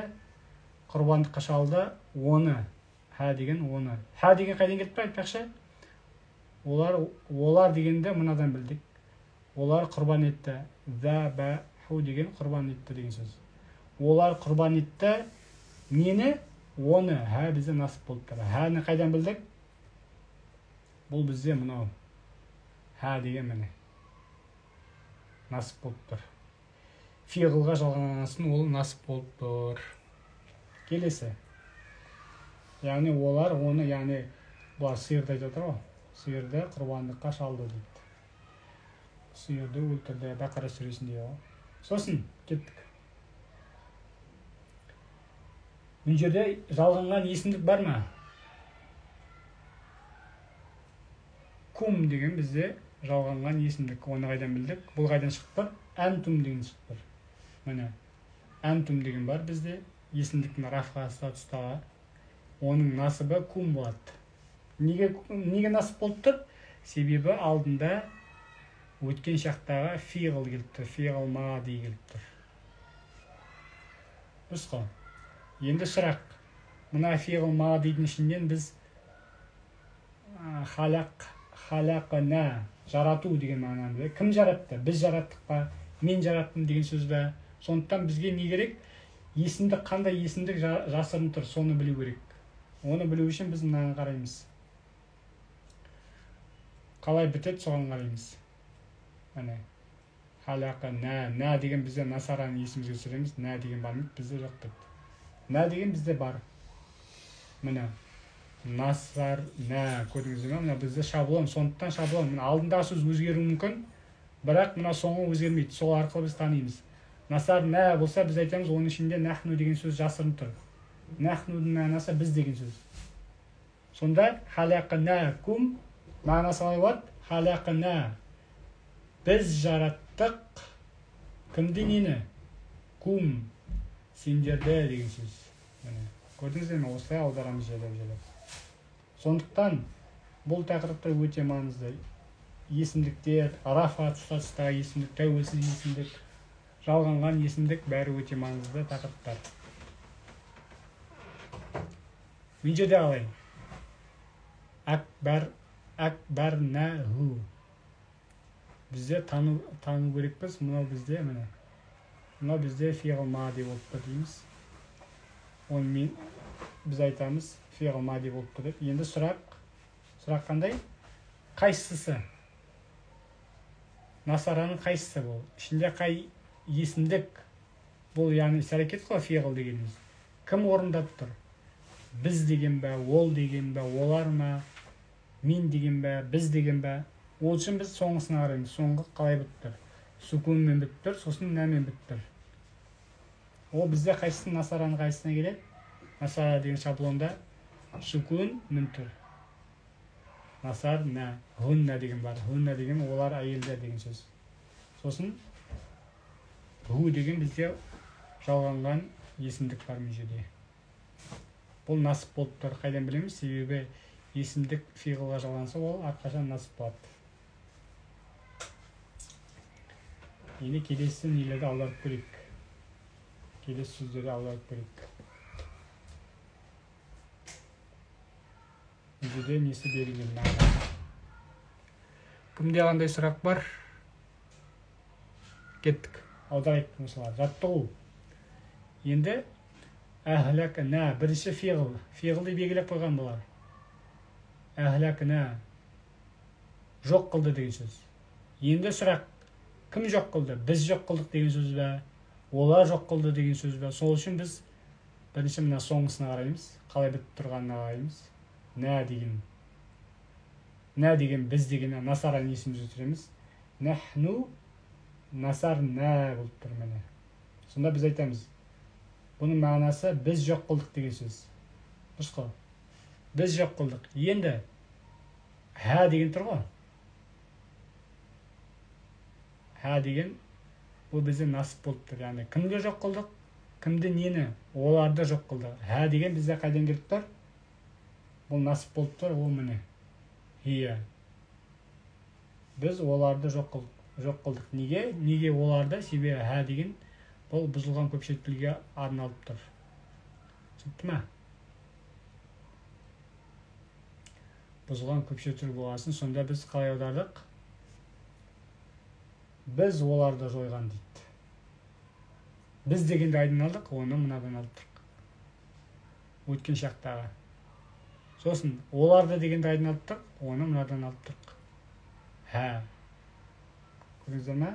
құрбандыққа шалды, оны, хә деген оны. Хә деген қайдан келіп тұр айтпақшы? Олар дегенді мынадан білдік. Олар құрбан етті. Зәбәху деген құрбан етті деген сөз. Олар құрбан етті нені? Оны. Хә бізде насып болып тұр. Хәні қайдан білдік? Бұл бізде мынау. Хә деген міне. Насып болып тұр. Фиғылға жалғанғасын ол насып болып тұр. Келесі. Яғни олар оны, яғни бұлар сиырды айтып отыр ғой. Сиырды құрбандыққа шалды дейді. Сиырды өлтірді, Бақара сүресінде ғой. Сосын кеттік. Бұл жерде жалғанған есімдік бар ма? Кум деген бізде жалғанған есімдік. Оны қайдан білдік? Бұл қайдан шығып тұр? Әнтум деген шығып тұр. Міне, әнтум деген бар бізде. Есімдіктің рафға статустағы. Оның насыбы кум болады. Неге насып болып тұр? Себебі алдында өткен шақтағы фиғыл келіп тұр. Фиғыл мади келіп тұр. Дұрыс қой. Енді сұрақ. Мына фиғыл мадидің ішінен біз халақна, жарату деген мағынаны білеміз. Кім жаратты? Біз жараттық па? Мен жараттым деген сөз бе? Сондықтан бізге не керек? Есімдік, қандай есімдік жасырын тұр, соны білу керек. Оны білу үшін біз мынаны қараймыз. Қалай бітеді, соған қараймыз. Міне, халақа, нә, нә деген бізде насараны есімізге түсіреміз. Нә деген бар ма? Бізде жоқ бітті. Нә деген бізде бар. Міне, насар, нә, көрдіңіздер ме? Мына бізде шаблон, сондықтан шаблон. Мына алдындағы сөз өзгеруі мүмкін, бірақ мына соңы өзгермейді. Сол арқылы біз танимыз. Насар, нә болса, біз айтамыз, оның ішінде нәхну деген сөз жасырын тұр. Нәхнудің мағынасы біз деген сөз. Сонда халақнакум мағынасы қалай болады? Халақна. Біз жараттық кімді, нені? Кум, сендерді деген сөз. Міне, көрдіңіздер ме? Осылай аударамыз жайлап-жайлап. Сондықтан бұл тақырыптар өте маңызды. Есімдіктер, рафа статустағы есімдік, тәуелсіз есімдік, жалғанған есімдік, бәрі өте маңызды тақырыптар. Мен жерде қалай? Акбар, акбарнаху. Бізде тану керекпіз. Мынау бізде, міне. Мынау бізде фиғыл мади болып тұр дейміз. Оны біз айтамыз фиғыл мади болып тұр деп. Енді сұрақ қандай? Қайсысы? Насараның қайсысы бұл? Ішінде қай есімдік? Бұл яғни іс-әрекет қой фиғыл дегеніміз. Кім орындап тұр? Біз деген бе, ол деген бе, олар ма, мен деген бе, біз деген бе? Ол үшін біз соңғысына қараймыз. Соңғы қалай бітіп тұр? Сүкунмен бітіп тұр, сосын нәмен бітіп тұр. Ол бізде қайсысы, насараның қайсысына келеді? Насара деген шаблонда сүкун мін тұр. Насар, нә, ғунна деген бар. Ғунна деген олар әйелдер деген сөз. Сосын ғу деген бізде жалғанған есімдік бар мына жерде. Бұл насып болып тұр. Қайдан білеміз? Себебі есімдік фиғылға жалғанса, ол әрқашан насып болады. Енді келесі нелерді аударып көрейік. Келесі сөздерді аударып көрейік. Бұл жерде несі берілген мағынасы? Кімде қандай сұрақ бар? Кеттік. Аударайық мысалға. Жаттығу. Енді әхләкна, бірінші фиғыл. Фиғылды белгілеп қойған бұлар. Әхләкна, жоқ қылды деген сөз. Енді сұрақ, кім жоқ қылды? Біз жоқ қылдық деген сөз бе? Олар жоқ қылды деген сөз бе? Сол үшін біз бірінші мына соңғысына қараймыз. Қалай бітіп тұрғанына қараймыз. Нә деген. Нә деген біз деген насараны есімізге түсіреміз. Нәхну насар нә болып тұр міне. Сонда біз айтамыз. Бұның мағынасы біз жоқ қылдық деген сөз. Дұрыс қой? Біз жоқ қылдық. Енді хә деген тұр ғой. Хә деген бұл бізде насып болып тұр. Яғни кімді жоқ қылдық, Кімді, нені? Оларды жоқ қылдық. Хә деген бізде қайдан келіп тұр? Бұл насып болып тұр, ол міне. Хия. Біз оларды жоқ қылдық. Неге? Неге оларды? Себебі хә деген бұл бұзылған көпше тілге арналып тұр. Түсінікті ме? Бұзылған көпше тіл болғасын, сонда біз қалай аудардық? Біз оларды жойған дейді. Біз дегенді айдан алдық, оны мынадан алып тұрдық. Өткен шақтағы. Сосын оларды дегенді айдан алып тұрдық, оны мынадан алып тұрдық. Хә. Көрдіңіздер ме?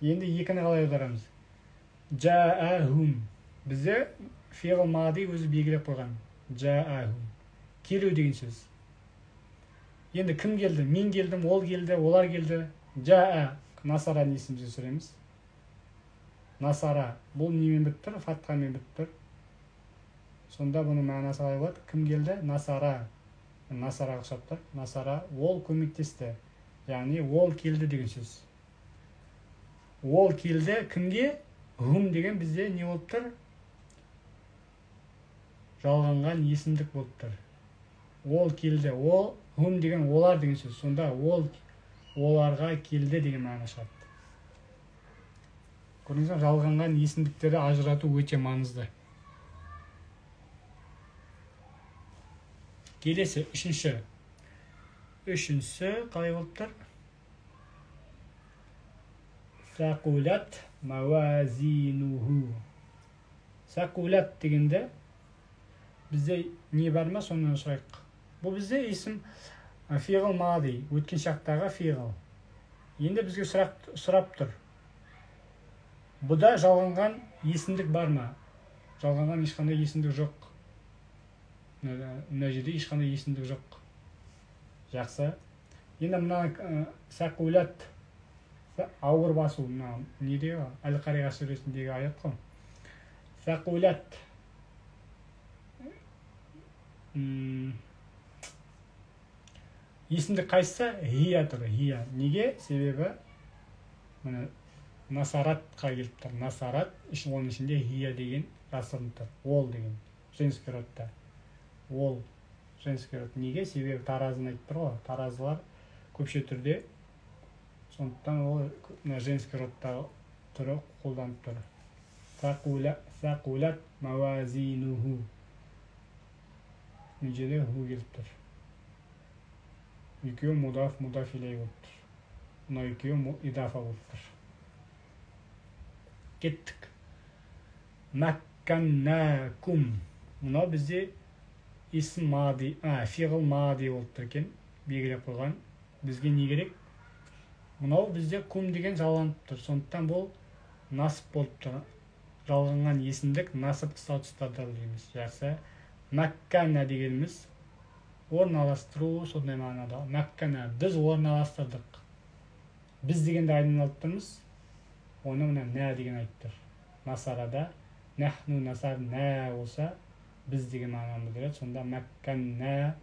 Енді екіні қалай аударамыз? Жаахум. Бізде фиғыл мади өзі белгілеп қойған. Жаахум. Келу деген сөз. Енді кім келді? Мен келдім, ол келді, олар келді. Жаа, насараны есімізге түсіреміз. Насара, бұл немен бітіп тұр? Фатхамен бітіп тұр. Сонда бұның мағынасы қалай болады? Кім келді? Насара. Насараға ұқсап тұр. Насара, ол көмектесті. Яғни ол келді деген сөз. Ол келді кімге? Хум деген бізде не болып тұр? Жалғанған есімдік болып тұр. Ол келді, ол хум деген олар деген сөз. Сонда ол оларға келді деген мағына шығады. Көрдіңіз бе? Жалғанған есімдіктерді ажырату өте маңызды. Келесі үшінші. Үшіншісі қалай болып тұр? Сақулат мауазинуху. Сақулат дегенде бізде не бар ма, соны сұрайық. Бұл бізде есім фиғыл мади, өткен шақтағы фиғыл. Енді бізге сұрап тұр. Бұда жалғанған есімдік бар ма? Жалғанған ешқандай есімдік жоқ. Мына жерде ешқандай есімдік жоқ. Жақсы. Енді мына сақулат ауыр басу, мына неде Әл-Қариға сүресіндегі аят қой. Сақулат есімдік қайсысы? Хия тұр. Хия. Неге? Себебі міне насаратқа келіп тұр. Насарат, оның ішінде хия деген жасырын тұр. Ол деген женский родта. Ол женский род. Неге? Себебі таразыны айтып тұр ғой. Таразылар көпше түрде, сондықтан ол мына женский родтағы түрі қолданып тұр. Сақулат мауазинуху. Мына жерде ху келіп тұр. Екеуі мудаф, мудаф илей болып тұр. Мына екеуі идафа болып тұр. Кеттік. Макканнакум. Мынау бізде исм мади, фиғыл мади болып тұр екен, белгілеп қойған. Бізге не керек? Мынау бізде кум деген жалғанып тұр. Сондықтан бұл насып болып тұр. Жалғанған есімдік насып статуста дейміз. Жақсы. Маккана дегеніміз орналастыру, сондай мағынада. Маккана, біз орналастырдық. Біз дегенді айдан алып тұрмыз. Оны мына нә деген айтып тұр. Насарада нәхну насар нә болса, біз деген мағынаны білдіреді. Сонда макканна,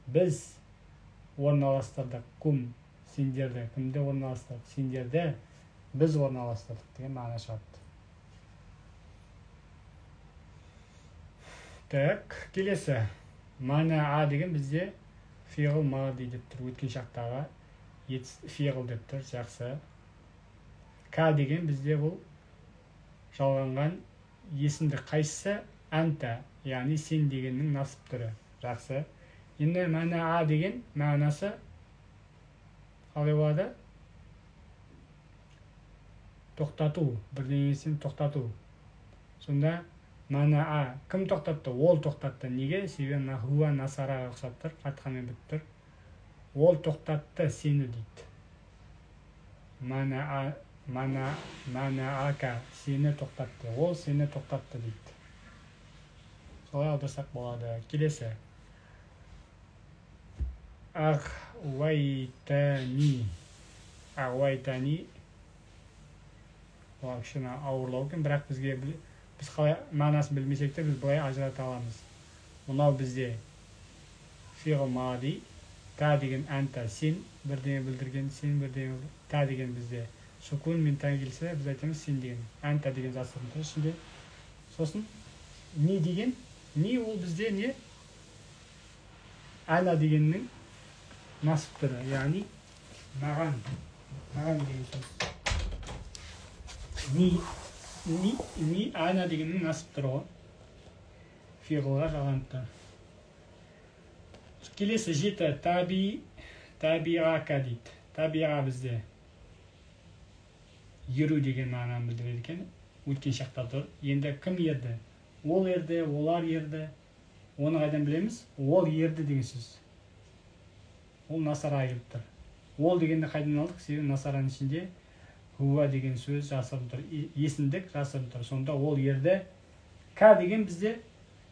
біз орналастырдық. Кум, сендерді. Кімді орналастырдық? Сендерді біз орналастырдық деген мағына шығады. Так, келесі. Манаа деген бізде фиғыл мади деп тұр. Өткен шақтағы фиғыл деп тұр. Жақсы. Ка деген бізде бұл жалғанған есімдік. Қайсысы? Әнта, яғни сен дегеннің насып түрі. Жақсы. Енді манаа деген мағынасы қалай болады? Тоқтату, бірдеңесін тоқтату. Сонда манаа кім тоқтатты? Ол тоқтатты. Неге? Себебі мына хуа насараға ұқсап тұр, фатхамен бітіп тұр. Ол тоқтатты сені дейді. Манаа, манаака, сені тоқтатты. Ол сені тоқтатты дейді. Солай аударсақ болады. Келесі. Ағуайтани. Ағуайтани. Бұл кішкене ауырлау екен, бірақ бізге біз қалай мағынасын білмесек те біз былай ажырата аламыз. Мынау бізде фиғыл мади, та деген әнта, сен бірдеңе білдірген, сен бірдеңе, та деген бізде Сүкун мен тә келсе, біз айтамыз сен деген. Әнта деген жасырын тұр ішінде. Сосын не деген? Не ол бізде не? Әна дегеннің насып түрі, яғни маған, маған деген сөз. Ни, ни, ни әна дегеннің насып түрі ғой. Фиғылға жалғанып тұр. Келесі 7 таби, табиака дейді. Табиа бізде еру деген мағынаны білдіреді екен. Өткен шақта тұр. Енді кім ерді? Ол ерді, олар ерді. Оны қайдан білеміз? Ол ерді деген сөз. Ол насараға келіп тұр. Ол дегенді қайдан алдық? Себебі насараның ішінде хуа деген сөз жасырын тұр. Есімдік жасырын тұр. Сонда ол ерді. Ка деген бізде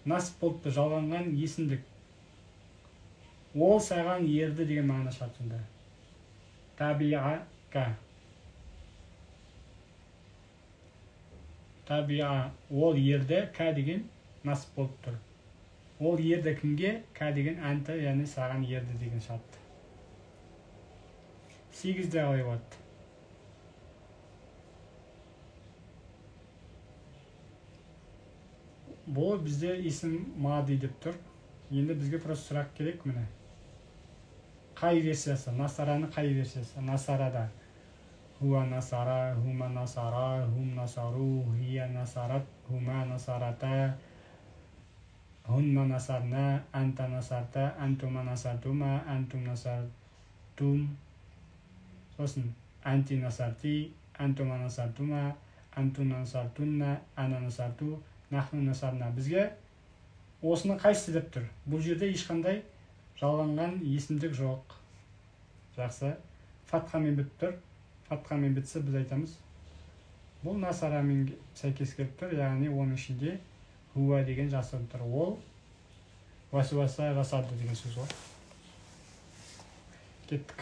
насып болып тұр, жалғанған есімдік. Ол саған ерді деген мағына шығады сонда. Табиа ка. Табиа ол ерді, ка деген насып болып тұр. Ол ерді кімге? Ка деген әнті, яғни саған ерді деген шығады. 8-де қалай болады? Бұл бізде есім мади деп тұр. Енді бізге просто сұрақ керек міне. Қай версиясы? Насараның қай версиясы? Насарада. Хуа насара, хума насара, хум насару, хия насарат, хума насарата, хунна насарна, анта насарта, антума насартума, антум насартум. Сосын анти насарти, антума насартума, антум насартунна, ана насарту, нахну насарна. Бізге осының қайсысы деп тұр? Бұл жерде ешқандай жалғанған есімдік жоқ. Жақсы. Фатхамен бітіп тұр. Фатхамен бітсе біз айтамыз. Бұл насарамен сәйкес келіп тұр, яғни оның ішінде хуа деген жасырын тұр. Ол уәсуаса жасады деген сөз ғой. Кеттік.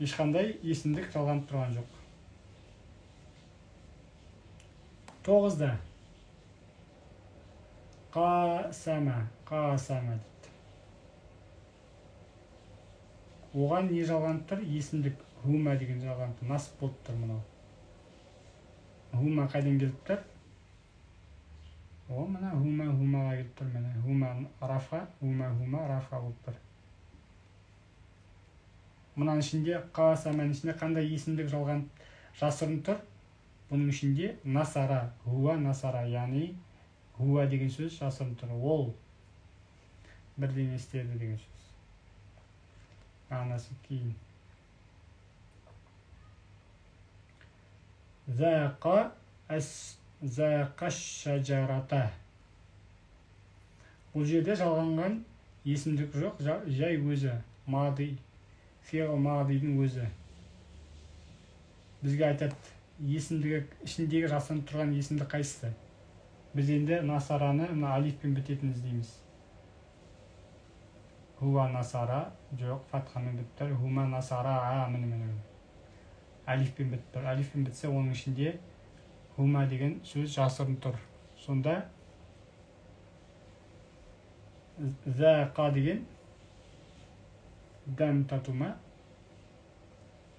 Ешқандай есімдік жалғанып тұрған жоқ. 9-да қасама, қасама дейді. Оған не жалғанып тұр? Есімдік хума деген жалғанып тұр. Насып болып тұр мынау. Хума қайдан келіп тұр? О, мына хума хумаға келіп тұр міне. Хума рафа, хума хума рафа болып тұр. Мынаның ішінде қасаманың ішінде қандай есімдік жалғанып жасырын тұр? Бұның ішінде насара, хуа насара, яғни хуа деген сөз жасырын тұр. Ол бірдеңе істеді деген сөз. Мағынасы кейін. Зақа шажарата. Бұл жерде жалғанған есімдік жоқ, жай өзі, мади, фиғыл мадидің өзі. Бізге айтады, есімдігі ішіндегі жасырынып тұрған есімдік қайсысы? Біз енді насараны мына алифпен бітетін іздейміз. Хуа насара, жоқ, фатхамен бітіп тұр. Хума насара, а, міне, міне. Алифпен бітіп тұр. Алифпен бітсе, оның ішінде хума деген сөз жасырын тұр. Сонда зақа деген дәм тату ма?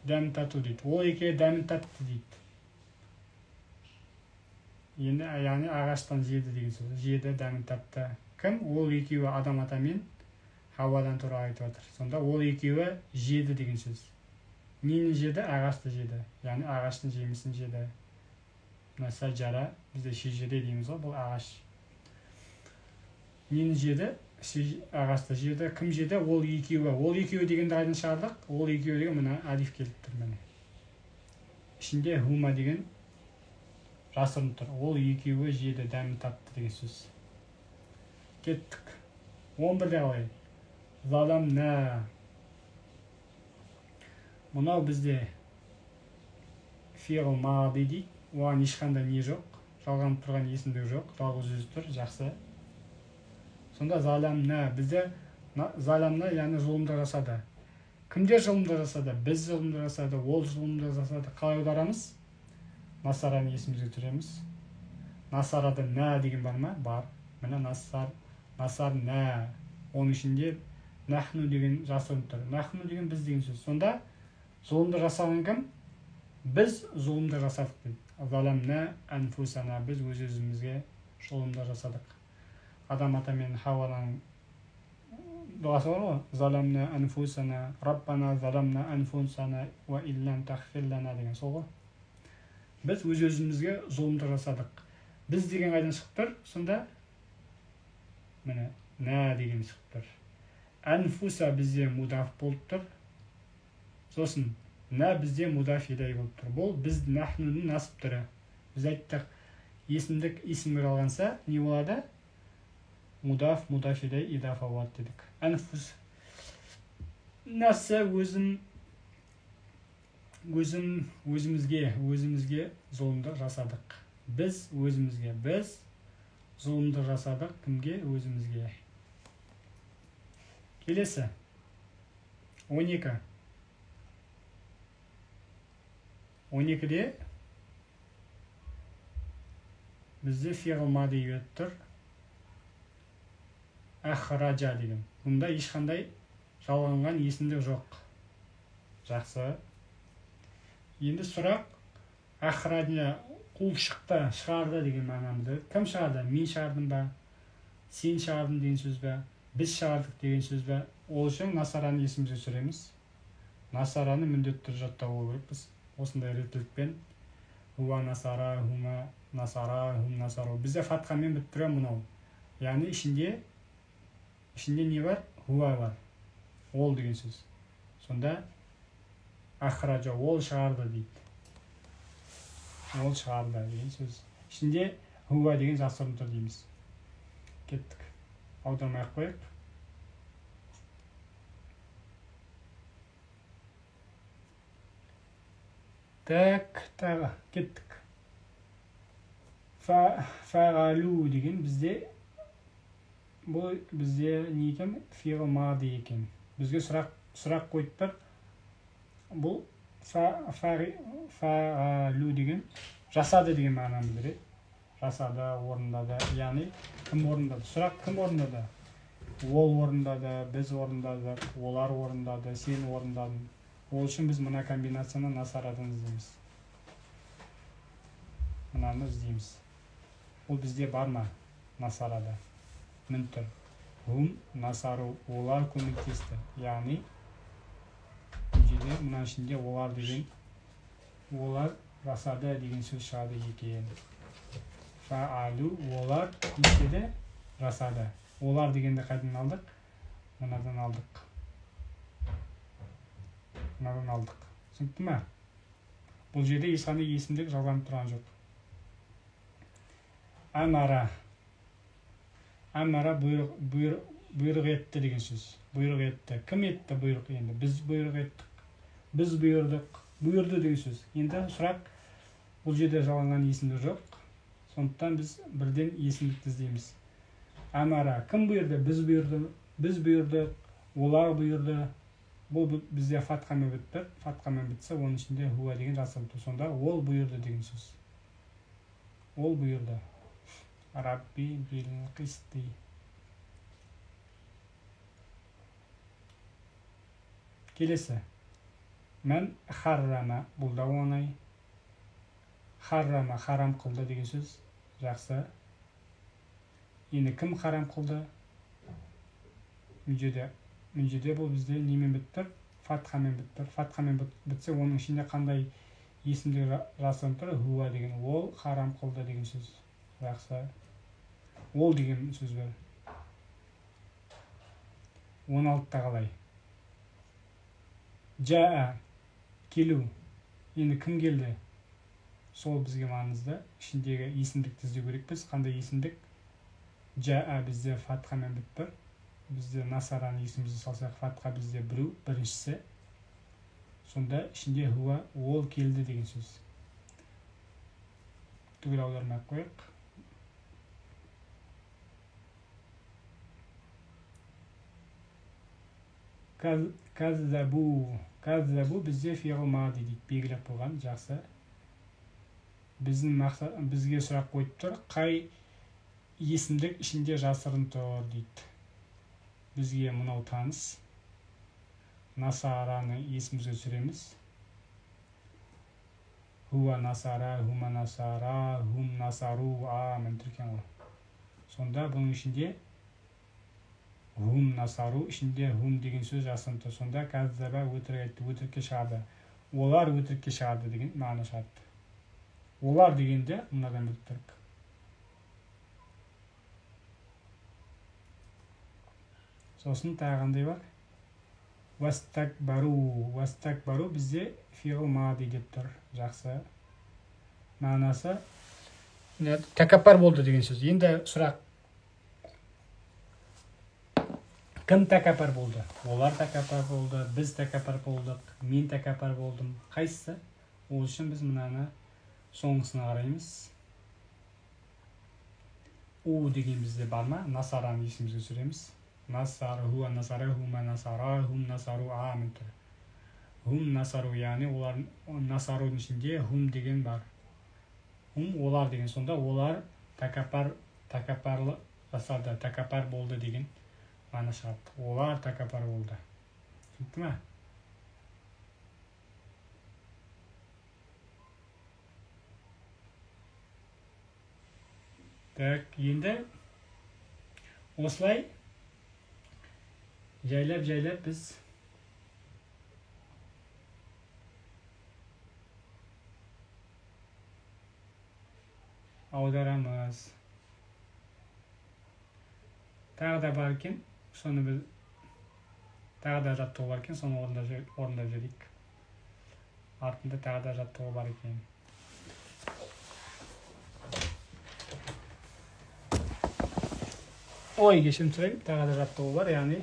Дәм тату дейді. Ол екеуі дәмін татты дейді. Енді яғни ағаштан жеді деген сөз. Жеді, дәмін татты. Кім? Ол екеуі Адам ата мен Хауадан туралы айтып жатыр. Сонда ол екеуі жеді деген сөз. Нені жеді? Ағашты жеді. Яғни ағаштың жемісін жеді. Мына сажара, бізде шежіре дейміз ғой, бұл ағаш. Нені жеді? Ағашты жеді. Кім жеді? Ол екеуі. Ол екеуі дегенді қайдан шығардық? Ол екеуі деген мына алиф келіп тұр міне. Ішінде хума деген жасырын тұр. Ол екеуі жеді, дәмін тапты деген сөз. Кеттік. 11-де қалай? Заламна. Мынау бізде фиғыл мади дейді. Оған ешқандай не жоқ. Жалғанып тұрған есімдік жоқ. Жалғыз өзі тұр. Жақсы. Сонда заламна. Бізде заламна, яғни зұлымдық жасады. Кімдер зұлымдық жасады? Біз зұлымдық жасады, ол зұлымдық жасады. Қалай аударамыз? Насараны есімізге түсіреміз. Насарада нә деген бар ма? Бар. Міне насар, насар нә. Оның ішінде нахну деген жасырын тұр. Нахну деген біз деген сөз. Сонда зұлымдық жасаған кім? Біз зұлымдық жасадық дейді. Заламна анфусана, біз өз өзімізге зұлымдық жасадық. Адам ата мен Хауаның дұғасы бар ғой. Заламна анфусана, Раббана заламна анфусана уа иллам тағфир лана деген сол ғой. Біз өз өзімізге зұлымдық жасадық. Біз деген қайдан шығып тұр? Сонда міне нә деген шығып тұр. Анфуса бізде мудаф болып тұр. Сосын нә бізде мудаф илей болып тұр. Бұл біз нахнуның насып түрі. Біз айттық, есімдік есімге жалғанса не болады? Мудаф, мудаф илей, идафа болады дедік. Анфус нәсі өзім, өзім, өзімізге, өзімізге зұлымдық жасадық. Біз өзімізге, біз зұлымдық жасадық. Кімге? Өзімізге. Келесі. 12. 12-де бізде фиғыл мади келіп тұр. Ахража деген. Бұнда ешқандай жалғанған есімдік жоқ. Жақсы. Енді сұрақ, ахража қуып шықты, шығарды деген мағынаны білдіреді. Кім шығарды? Мен шығардым ба? Сен шығардың деген сөз бе? Біз шығардық деген сөз бе? Ол үшін насараны есімізге түсіреміз. Насараны міндетті түрде жаттап алу керекпіз. Осындай реттілікпен хуа насара, хума насара, хум насару. Бізде фатхамен бітіп тұр мынау. Яғни ішінде не бар? Хуа бар. Ол деген сөз. Сонда ахража, ол шығарды дейді. Ол шығарды деген сөз. Ішінде хуа деген жасырын тұр дейміз. Кеттік. Аудармай ақ қояйық. Так, тағы кеттік. Фағалу деген бізде, бұл бізде не екен? Фиғыл мади екен. Бізге сұрақ қойып тұр. Бұл фағалу деген жасады деген мағынаны білдіреді. Жасады, орындады. Яғни кім орындады? Сұрақ кім орындады? Ол орындады, біз орындадық, олар орындады, сен орындадың. Ол үшін біз мына комбинацияны насарадан іздейміз. Мынаны іздейміз. Ол бізде бар ма? Насарада. Мін тұр. Хум насару, олар көмектесті. Яғни бұл жерде мына ішінде олар деген, олар жасады деген сөз шығады екен. Фаалу, олар не істеді? Жасады. Олар дегенді қайдан алдық? Мынадан алдық. Мынадан алдық. Түсінікті ме? Бұл жерде ешқандай есімдік жалғанып тұрған жоқ. Амара. Амара бұйрық етті деген сөз. Бұйрық етті. Кім етті бұйрық енді? Біз бұйрық еттік. Біз бұйырдық. Бұйырды деген сөз. Енді сұрақ, бұл жерде жалғанған есімдік жоқ. Сондықтан біз бірден есімдікті іздейміз. Амара. Кім бұйырды? Біз бұйырды. Біз бұйырдық. Олар бұйырды. Бұл бізде фатхамен бітті. Фатхамен бітсе, оның ішінде хуа деген жасырын тұр. Сонда ол бұйырды деген сөз. Ол бұйырды. Рабби бил қисти. Келесі. Мән харрама. Бұл да оңай. Харрама, харам қылды деген сөз. Жақсы. Енді кім харам қылды? Бұл жерде бұл бізде немен бітіп тұр? Фатхамен бітіп тұр. Фатхамен бітсе, оның ішінде қандай есімдер жасырын тұр? Хуа деген. Ол харам қылды деген сөз. Жақсы. Ол деген сөз бар. 16-та қалай? Жаа, келу. Енді кім келді? Сол бізге маңызды. Ішіндегі есімдікті іздеу керекпіз. Қандай есімдік? Жаа бізде фатхамен бітіп тұр. Бізде насараны есімізге салсақ, фатха бізде біреу, біріншісі. Сонда ішінде хуа, ол келді деген сөз. Түгел аудармай ақ қояйық. Каззабу. Каззабу бізде фиғыл мади дейді, белгілеп қойған. Жақсы. Біздің мақсат, бізге сұрақ қойып тұр, қай есімдік ішінде жасырын тұр дейді. Бізге мынау таныс. Насараны есімізге түсіреміз. Хуа насара, хума насара, хум насару, а міне тұр екен ғой. Сонда бұның ішінде хум насару, ішінде хум деген сөз жасырын тұр. Сонда кәззаба өтірік айтты, өтірікке шығады. Олар өтірікке шығады деген мағына шығады. Олар дегенде мынадан біліп тұрық. Сосын тағы қандай бар? Уастакбару. Уастакбару бізде фиғыл мади деп тұр. Жақсы. Мағынасы тәкаппар болды деген сөз. Енді сұрақ. Кім тәкаппар болды? Олар тәкаппар болды, біз тәкаппар болдық, мен тәкаппар болдым. Қайсысы? Ол үшін біз мынаны соңғысына қараймыз. У деген бізде бар ма? Насараны есімізге түсіреміз. Насар, хуа насара, хума насара, хум насару, а міне тұр. Хум насару, яғни олар насарудың ішінде хум деген бар. Хум олар деген, сонда олар тәкаппарлық жасады, тәкаппар болды деген мағына шығады. Олар тәкаппар болды. Түсінікті ме? Так, енді осылай жайлап-жайлап біз аударамыз. Тағы да бар екен, соны біз тағы да жаттығу бар екен, соны орындап жіберейік. Артында тағы да жаттығу бар екен. Ой, кешірім сұраймын, тағы да жаттығу бар, яғни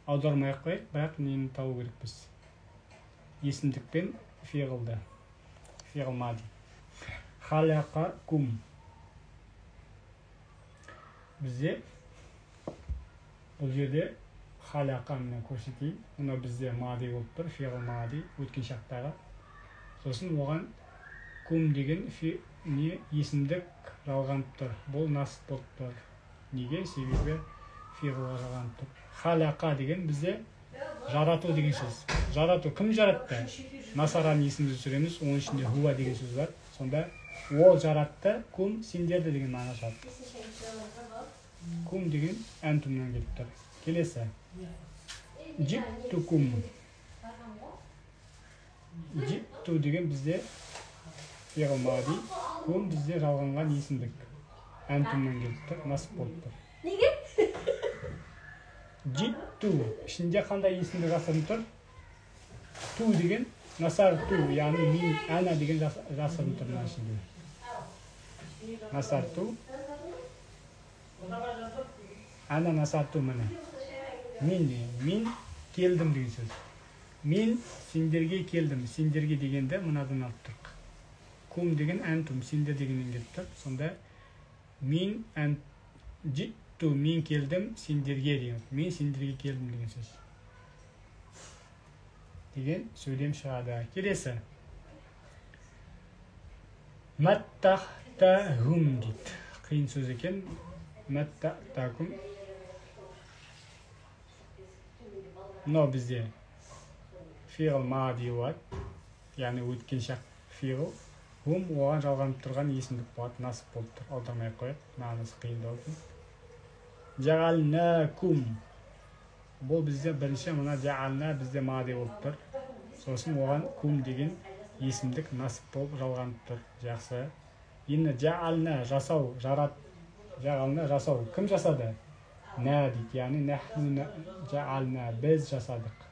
аудармай ақ қояйық, бірақ нені табу керекпіз? Есімдік пен фиғылды. Фиғыл мади. Халақакум. Бізде бұл жерде халақа міне көрсетейін. Мына бізде мади болып тұр, фиғыл мади, өткен шақтағы. Сосын оған кум деген не есімдік жалғанып тұр. Бұл насып болып тұр. Неге? Себебі фиғылға жалғанып тұр. Халақа деген бізде жарату деген сөз. Жарату кім жаратты? Насараны есімізге түсіреміз. Оның ішінде хуа деген сөз бар. Сонда ол жаратты, кум сендерді деген мағына шығады. Кум деген әнтумнан келіп тұр. Келесі. Життукум. Житту деген бізде фиғыл мади. Кум бізде жалғанған есімдік. Әнтумнан келіп тұр, насып болып тұр. Неге? Житту. Ішінде қандай есімдік жасырын тұр? Ту деген насар ту, яғни мен, әна деген жасырын тұр мына ішінде. Насар ту. Әна насар ту міне. Мен деген, мен келдім деген сөз. Мен сендерге келдім. Сендерге дегенді мынадан алып тұрық. Кум деген әнтум, сендер дегеннен келіп тұр. Сонда мен ән житту, мен келдім сендерге деген. Мен сендерге келдім деген сөз. Деген сөйлем шығады. Келесі. Маттахтахум дейді. Қиын сөз екен. Маттахтахум. Мынау бізде фиғыл мади болады. Яғни өткен шақ фиғыл. Хум оған жалғанып тұрған есімдік болады, насып болып тұр. Аудармай ақ қояйық, мағынасы қиындау екен. Жағалнакум. Бұл бізде бірінші мына жағална бізде мади болып тұр. Сосын оған кум деген есімдік насып болып жалғанып тұр. Жақсы. Енді жағална жасау, жарат. Жағална жасау. Кім жасады? Нә дейді. Яғни нәхну жағална, біз жасадық.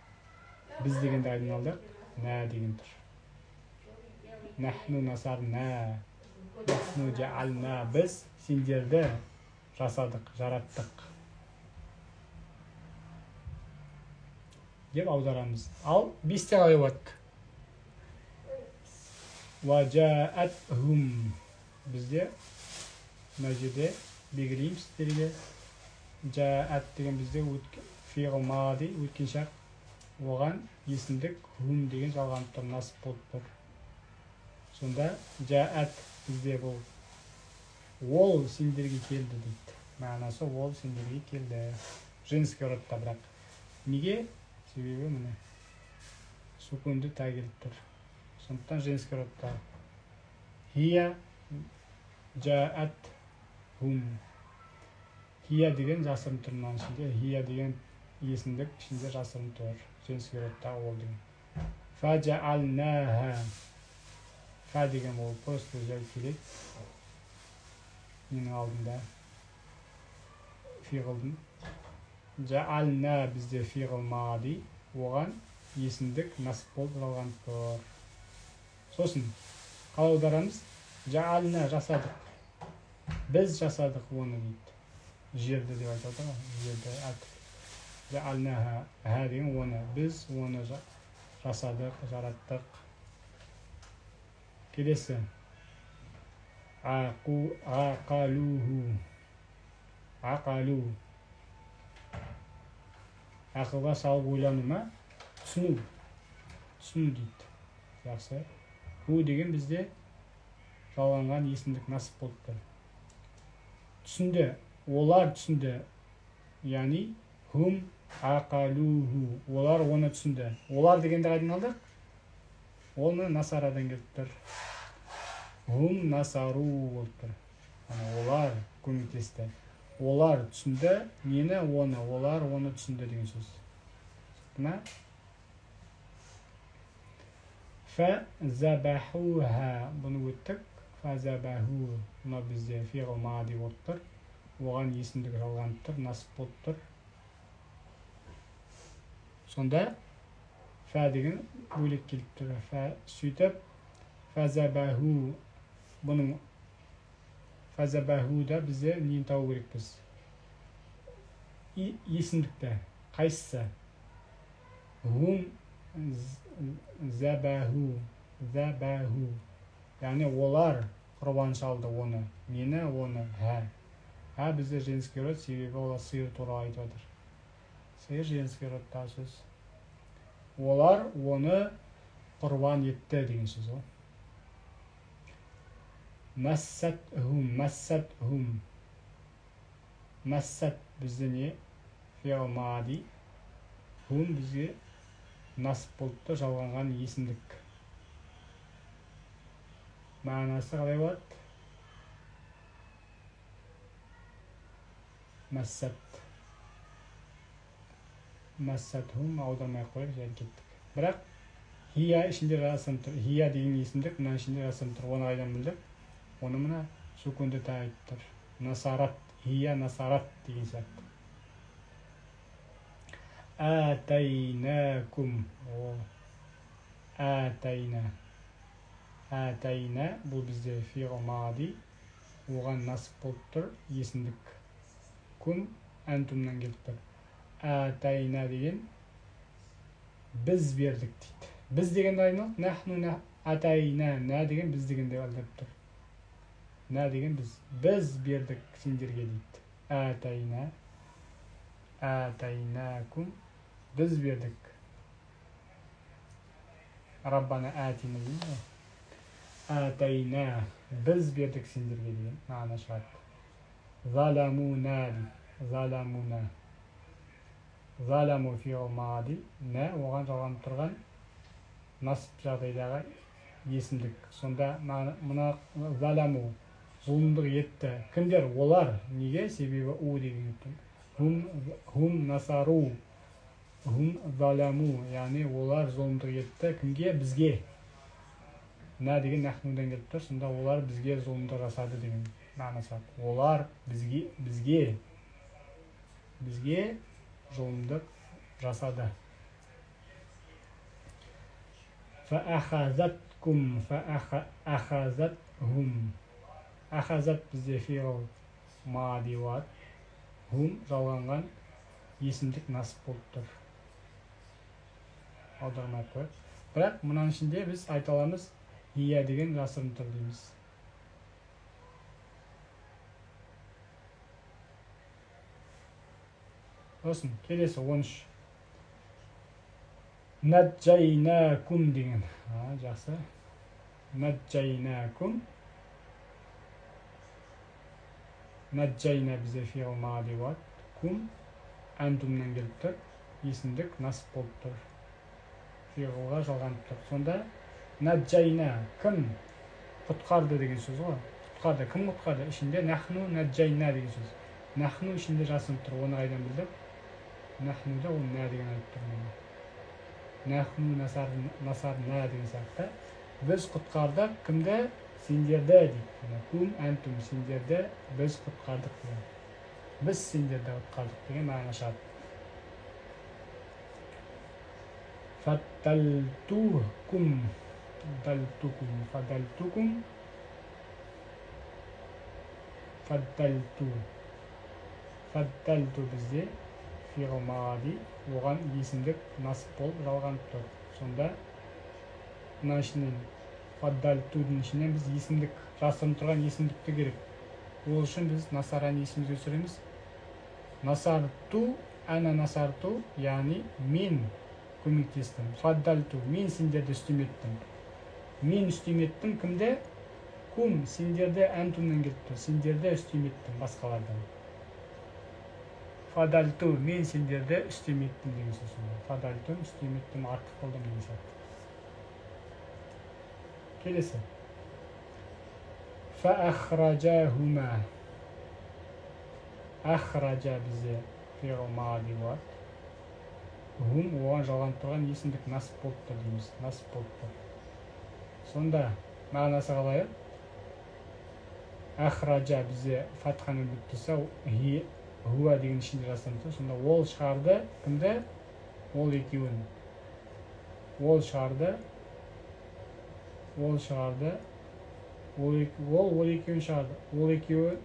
Біз дегенді қайдан алдық? Нә деген тұр. Нәхну насарна. Нәхну жағална, біз сендерді жасадық, жараттық деп аударамыз. Ал бесте қалай болады? Уа жаатхум. Бізде мына жерде белгілейміз сіздерге. Жаат деген бізде фиғыл мади, өткен шақ. Оған есімдік хум деген жалғанып тұр, насып болып тұр. Сонда жаат бізде бұл ол сендерге келді дейді. Мағынасы ол сендерге келді. Женский родта бірақ. Неге? Себебі міне сукунды та келіп тұр. Сондықтан женский родта. Хия жаат хум. Хия деген жасырын тұр мынаның ішінде. Хия деген есімдік ішінде жасырын тұр. Женский родта ол деген. Фа жаалнаха. Фа деген ол просто жай келеді. Менің алдында фиғылдың. Жаална бізде фиғыл мади, оған есімдік насып болып жалғанып тұр. Сосын қалай аударамыз? Жаална жасадық. Біз жасадық оны дейді. Жерді деп айтады ғой, жерді ат. Жаална ха деген оны, біз оны жасадық, жараттық. Келесі. Ақалуху. Ақалу. Ақылға салып ойлану ма? Түсіну. Түсіну дейді. Жақсы. Ху деген бізде жалғанған есімдік насып болып тұр. Түсінді. Олар түсінді. Яғни хум ақалуху. Олар оны түсінді. Олар дегенді қайдан алдық? Оны насарадан келіп тұр. Хум насару болып тұр. Олар көмектесті. Олар түсінді, нені оны, олар оны түсінді деген сөз. Мына фа забахуха, бұны өттік. Фа забаху, мына бізде фиғыл мади болып тұр. Оған есімдік жалғанып тұр, насып болып тұр. Сонда фа деген бөлек келіп тұр. Фа сөйтіп фа забаху, бұның фазабахуда бізде нені табу керекпіз? Есімдікті. Қайсысы? Хум забаху. Забаху. Яғни олар құрбан шалды оны. Нені? Оны. Ха. Ха бізде женский род, себебі олар сиыр туралы айтып жатыр. Сиыр женский родта сөз. Олар оны құрбан етті деген сөз ғой. Массат хум, массат хум. Массат бізде не? Фиғыл мади. Хум бізге насып болып жалғанған есімдік. Мағынасы қалай болады? Массат. Массат хум аудармай қойып жай кеттік. Бірақ хия ішінде жасырын тұр. Хия деген есімдік мына ішінде жасырын тұр. Оны қайдан білдік? Оны мына сүкунді айтып тұр. Насарат, хия насарат деген сияқты. Атайнакум. Атайна. Атайна бұл бізде фиғыл мади. Оған насып болып тұр есімдік. Кум әнтумнан келіп тұр. Атайна деген біз бердік дейді. Біз дегенді айналып, нахну атайна, на деген біз дегенді алдырып тұр. На деген біз. Біз бердік сендерге дейді. Атайна. Атайнакум. Біз бердік. Раббана атина дейді. Атайна. Біз бердік сендерге деген мағына шығады. Заламуна дейді. Заламуна. Заламу фиғыл мади. На оған жалғанып тұрған насып жағдайдағы есімдік. Сонда мына заламу зұлымдық етті. Кімдер? Олар. Неге? Себебі у деген екен. Хум насару. Хум заламу. Яғни олар зұлымдық етті. Кімге? Бізге. На деген нахнудан келіп тұр. Сонда олар бізге зұлымдық жасады деген мағынасы. Олар бізге зұлымдық жасады. Фа ахазаткум, фа ахазатхум. Ахазат бізде фиғыл мади бар. Хум жалғанған есімдік насып болып тұр. Аудармай қояйық. Бірақ мынаның ішінде біз айта аламыз хия деген жасырын тұр дейміз. Сосын келесі 13. Наджайнакум деген. Жақсы. Наджайнакум. Наджайна бізде фиғыл мади болады. Кум әнтумнан келіп тұр. Есімдік насып болып тұр. Фиғылға жалғанып тұр. Сонда Наджайна кім құтқарды деген сөз ғой. Құтқарды, кім құтқарды? Ішінде нахну наджайна деген сөз. Нахну ішінде жасырынып тұр. Оны қайдан білдік? Нахнуда ол нә деген айтып тұр. Нахну насар, насар нә деген сияқты. Біз құтқардық кімді? Сендерді дейді. Кум әнтум, сендерді біз құтқардық деген. Біз сендерді құтқардық деген мағына шығады. Фатталтукум, далтукум, фадалтукум, фаддалту. Фаддалту бізде фиғыл маади, оған есімдік насып болып жалғанып тұр. Сонда мына ішінен фаддалтудың ішінен біз есімдік, жасырынып тұрған есімдікті керек. Ол үшін біз насараны есімізге түсіреміз. Насарту, ана насарту, яғни мен көмектестім. Фаддалту, мен сендерді үстем еттім. Мен үстем еттім кімді? Кум, сендерді әнтумнан келіп тұр. Сендерді үстем еттім басқалардан. Фадальту, мен сендерді үстем еттім деген сөз. Фадальту, үстем еттім, артық қылдым деген сияқты. Келесі. Фаахражахума. Ахража бізде фиғыл маади болады. Хум оған жалғанып тұрған есімдік насып болып тұр дейміз. Насып болып тұр. Сонда мағынасы қалай? Ахража бізде фатхамен бітіп тұрса, хуа деген ішінде жасырынып тұр. Сонда ол шығарды кімді? Ол екеуін. Ол шығарды. Ол шығарды. Ол екеуін шығарды. Ол екеуін,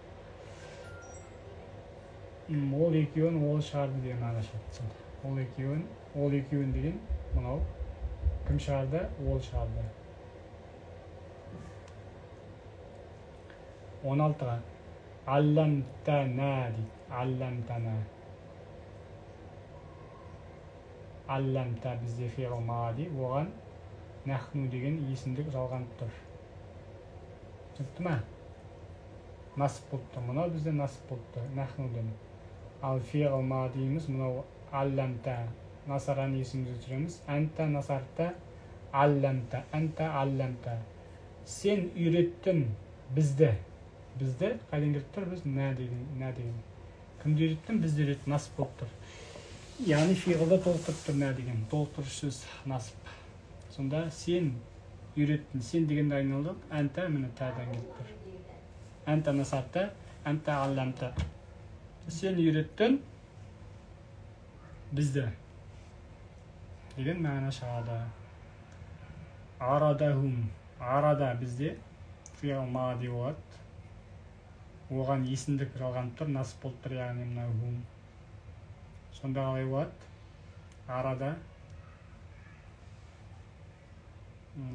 ол екеуін ол шығарды деген мағына шығады. Сонда ол екеуін, ол екеуін деген мынау кім шығарды? Ол шығарды. 16-ға алламтана дейді. Алламтана. Алламта бізде фиғыл маади, оған нахну деген есімдік жалғанып тұр. Түсінікті ма? Насып болып тұр. Мынау бізде насып болып тұр нахнуден. Ал фиғыл маадиіміз мынау алламта. Насараны есімізге түсіреміз. Әнта насарта алламта. Әнта алламта. Сен үйреттің бізді. Бізді қайдан келіп тұр? Біз нә деген, нә деген. Кімді үйреттің? Бізді үйреттің. Насып болып тұр. Яғни фиғылда толықтырып тұр нә деген. Толықтырушы сөз насып. Сонда сен үйреттің. Сен дегенді айналдық. Әнта міне тәдан келіп тұр. Әнта насарта, әнта алламта. Сен үйреттің бізді деген мағына шығады. Арадахум. Арада бізде фиғыл маади болады. Оған есімдік жалғанып тұр, насып болып тұр, яғни мына хум. Сонда қалай болады? Арада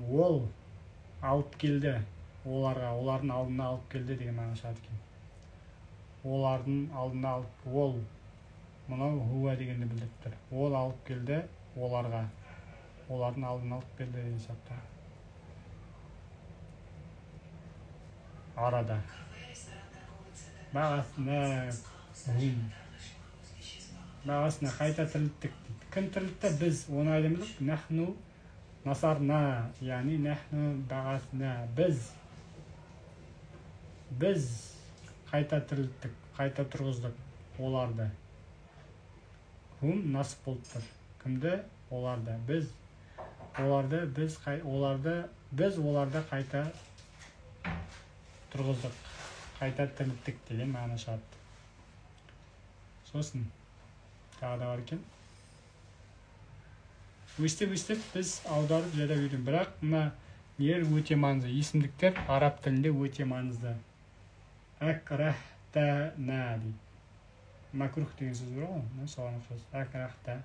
ол алып келді оларға, олардың алдына алып келді деген мағына шығады екен. Олардың алдына алып, ол мынау хуа дегенді білдіріп тұр. Ол алып келді оларға, олардың алдына алып келді деген сияқты. Арада. Бағасына хум. Бағасына қайта тірілттік дейді. Кім тірілтті? Біз. Оны қайдан білдік? Нахну насарна, яғни нахну бағасына. Біз. Біз қайта тірілттік, қайта тұрғыздық оларды. Хум насып болып тұр. Кімді? Оларды. Біз оларды, біз оларды, біз оларды қайта тұрғыздық, қайта тірілттік деген мағына шығады. Сосын тағы да бар екен. Өстіп біз аударып жайлап үйрен. Бірақ мына нелер өте маңызды. Есімдіктер араб тілінде өте маңызды. Әкрахтана дейді. Макрух деген сөз бар ғой, соған ұқсас. Әкрахта.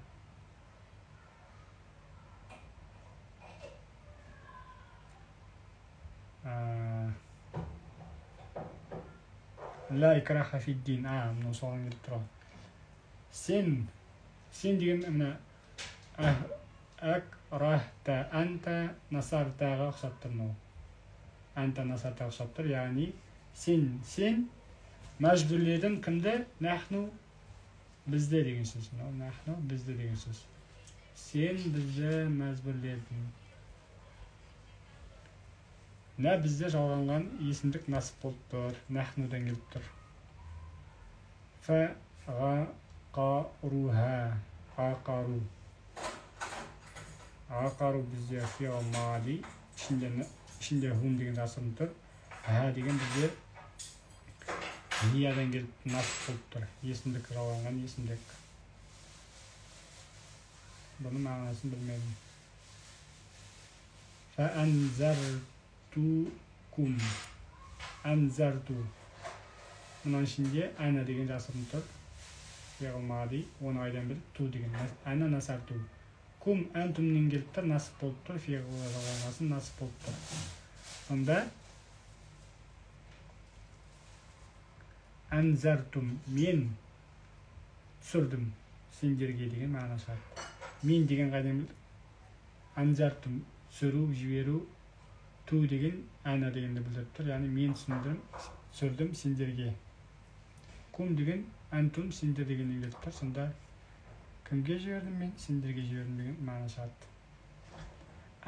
Ла икраха фид-дин. Мынау соған келіп тұр ғой. Сен, сен деген мына әкрахта, әнта насартаға ұқсап тұр мынау. Әнта насартаға ұқсап тұр, яғни сен, сен мәжбүрледің кімді? Нахну бізді деген сөз. Мынау нахну бізді деген сөз. Сен бізді мәжбүрледің. Нә бізде жалғанған есімдік насып болып тұр. Нәхнудан келіп тұр. Фә ға қа руха. Ақару. Ақару бізде фиғл мади. Ішінде хум деген жасырын тұр. Ха деген бізде ниядан келіп насып болып тұр. Есімдік жалғанған есімдік. Бұның мағынасын білмедім. Фә әнзәртукум. Әнзәрту. Мұның ішінде әна деген жасырын тұр. Фиғл мади. Оны қайдан білдік? Ту деген. Әна насарту. Кум әнтумнен келіп тұр, насып болып тұр. Фиғл жалғанғасын насып болып тұр. Сонда әнзәртум, мен түсірдім сендерге деген мағына шығады. Мен деген қайдан білдік? Әнзәртум, түсіру, жіберу, ту деген әна дегенді білдіріп тұр. Яғни мен түсірдім сендерге. Кум деген әнтум, сендер дегенді білдіріп тұр. Сонда кімге жібердім мен? Сендерге жібердім деген мағына шығады.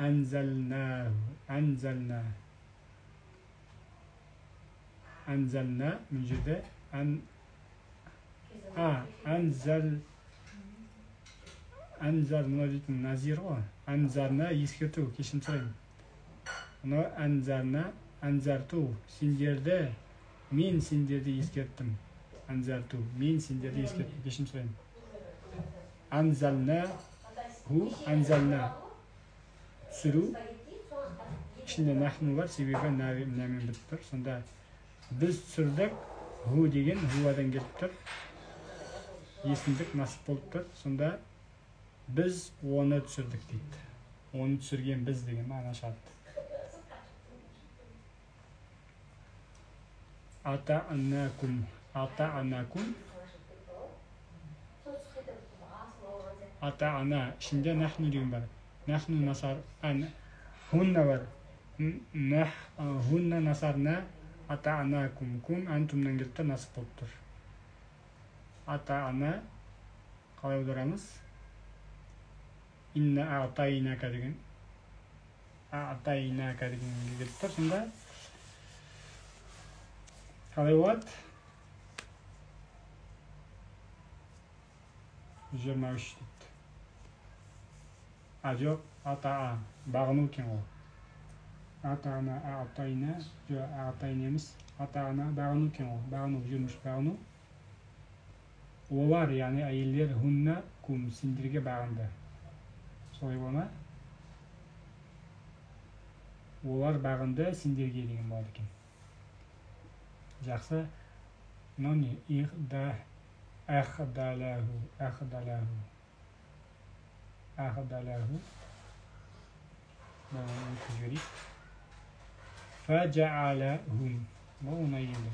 Әнзәлна, әнзәлна. Әнзәлна, мына жерде әнзәл, әнзәр мынау дейтін назир ғой. Әнзәрна ескерту, кешірім сұраймын. Мынау әнзәрна, әнзәрту, сендерді, мен сендерді ескерттім. Әнзәрту, мен сендерді ескерттім, кешірім сұраймын. Әнзәлна, ху, әнзәлна. Түсіру, ішінде нахну бар, себебі нәмен бітіп тұр. Сонда біз түсірдік, ху деген хуадан келіп тұр. Есімдік насып болып тұр. Сонда біз оны түсірдік дейді. Оны түсірген біз деген мағына шығады. Ата-анакум, ата-анакум. Ата-ана ішінде нахну деген бар. Нахну насар, хунна бар. Хунна насарна ата-анакум. Кум әнтумнан келіп тұр, насып болып тұр. Ата-ана қалай аударамыз? Инна ағтайнака деген. Ағтайнака дегенге келіп тұр. Сонда қалай болады? 23 дейді. А жоқ, ата-а бағыну екен ғой. Ата-ана, ағтайна, жоқ, ағтайна емес, ата-ана бағыну екен ғой. Бағыну, 23 бағыну. Олар, яғни әйелдер, хунна кум, сендерге бағынды. Солай бола ма? Олар бағынды сендерге деген болады екен. Жақсы. Мынау не? Ихда, ахдалаху, ахдалаху. Ахдалаху. Мынаны өткізіп жіберейік. Фәжаалахум. Бұл оңай енді.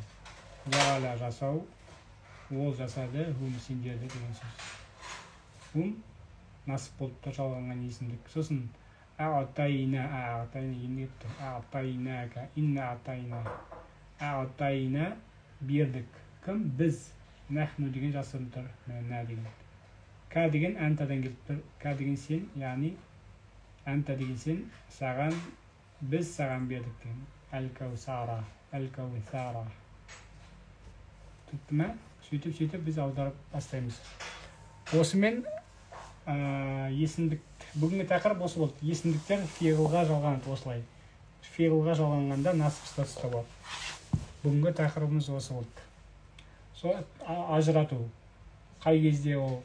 Жаала жасау, ол жасады, хум сендерді деген сөз. Хум насып болып тұр, жалғанған есімдік. Сосын ағтайна, ағтайна енді келіп тұр. Ағтайнака, инна ағтайна. Ағтайна бердік. Кім? Біз. Нахну деген жасырын тұр. Нә деген. Ка деген әнтадан келіп тұр. Ка деген сен, яғни әнта деген сен, саған, біз саған бердік деген. Әл-Кәусара, Әл-Кәусара. Түсінікті ме? Сөйтіп-сөйтіп біз аударып бастаймыз. Осымен есімдік, бүгінгі тақырып осы болды. Есімдіктер фиғылға жалғанады осылай. Фиғылға жалғанғанда насып статуста болады. Бүгінгі тақырыбымыз осы болды. Сол ажырату. Қай кезде ол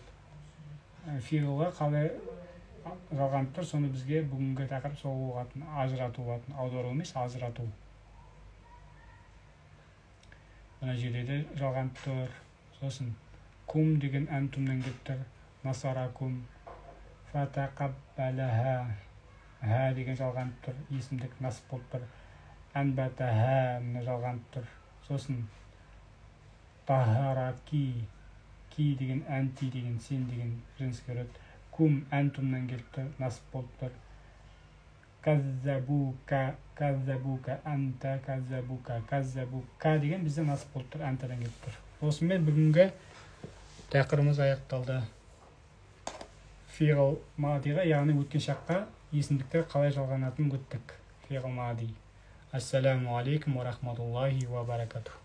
фиғылға қалай жалғанып тұр, соны бізге бүгінгі тақырып сол болатын, ажырату болатын, аудару емес, ажырату. Мына жерде де жалғанып тұр. Сосын кум деген әнтумнан келіп тұр. Насаракум, фатақаббалаха, ха деген жалғанып тұр, есімдік насып болып тұр. Әнбатаха мына жалғанып тұр. Сосын тахараки, ки деген әнти деген сен деген женский род. Кум әнтумнан келіп тұр, насып болып тұр. Каззабука, каззабука, анта, каззабука, каззабука деген бізде насып болып тұр, әнтадан келіп тұр. Осымен бүгінгі тақырыбымыз аяқталды. Фиғыл мадиға, яғни өткен шаққа есімдіктер қалай жалғанатынын өттік. Фиғыл мади. Ассаламу алейкум уа рахматуллахи уа баракатух.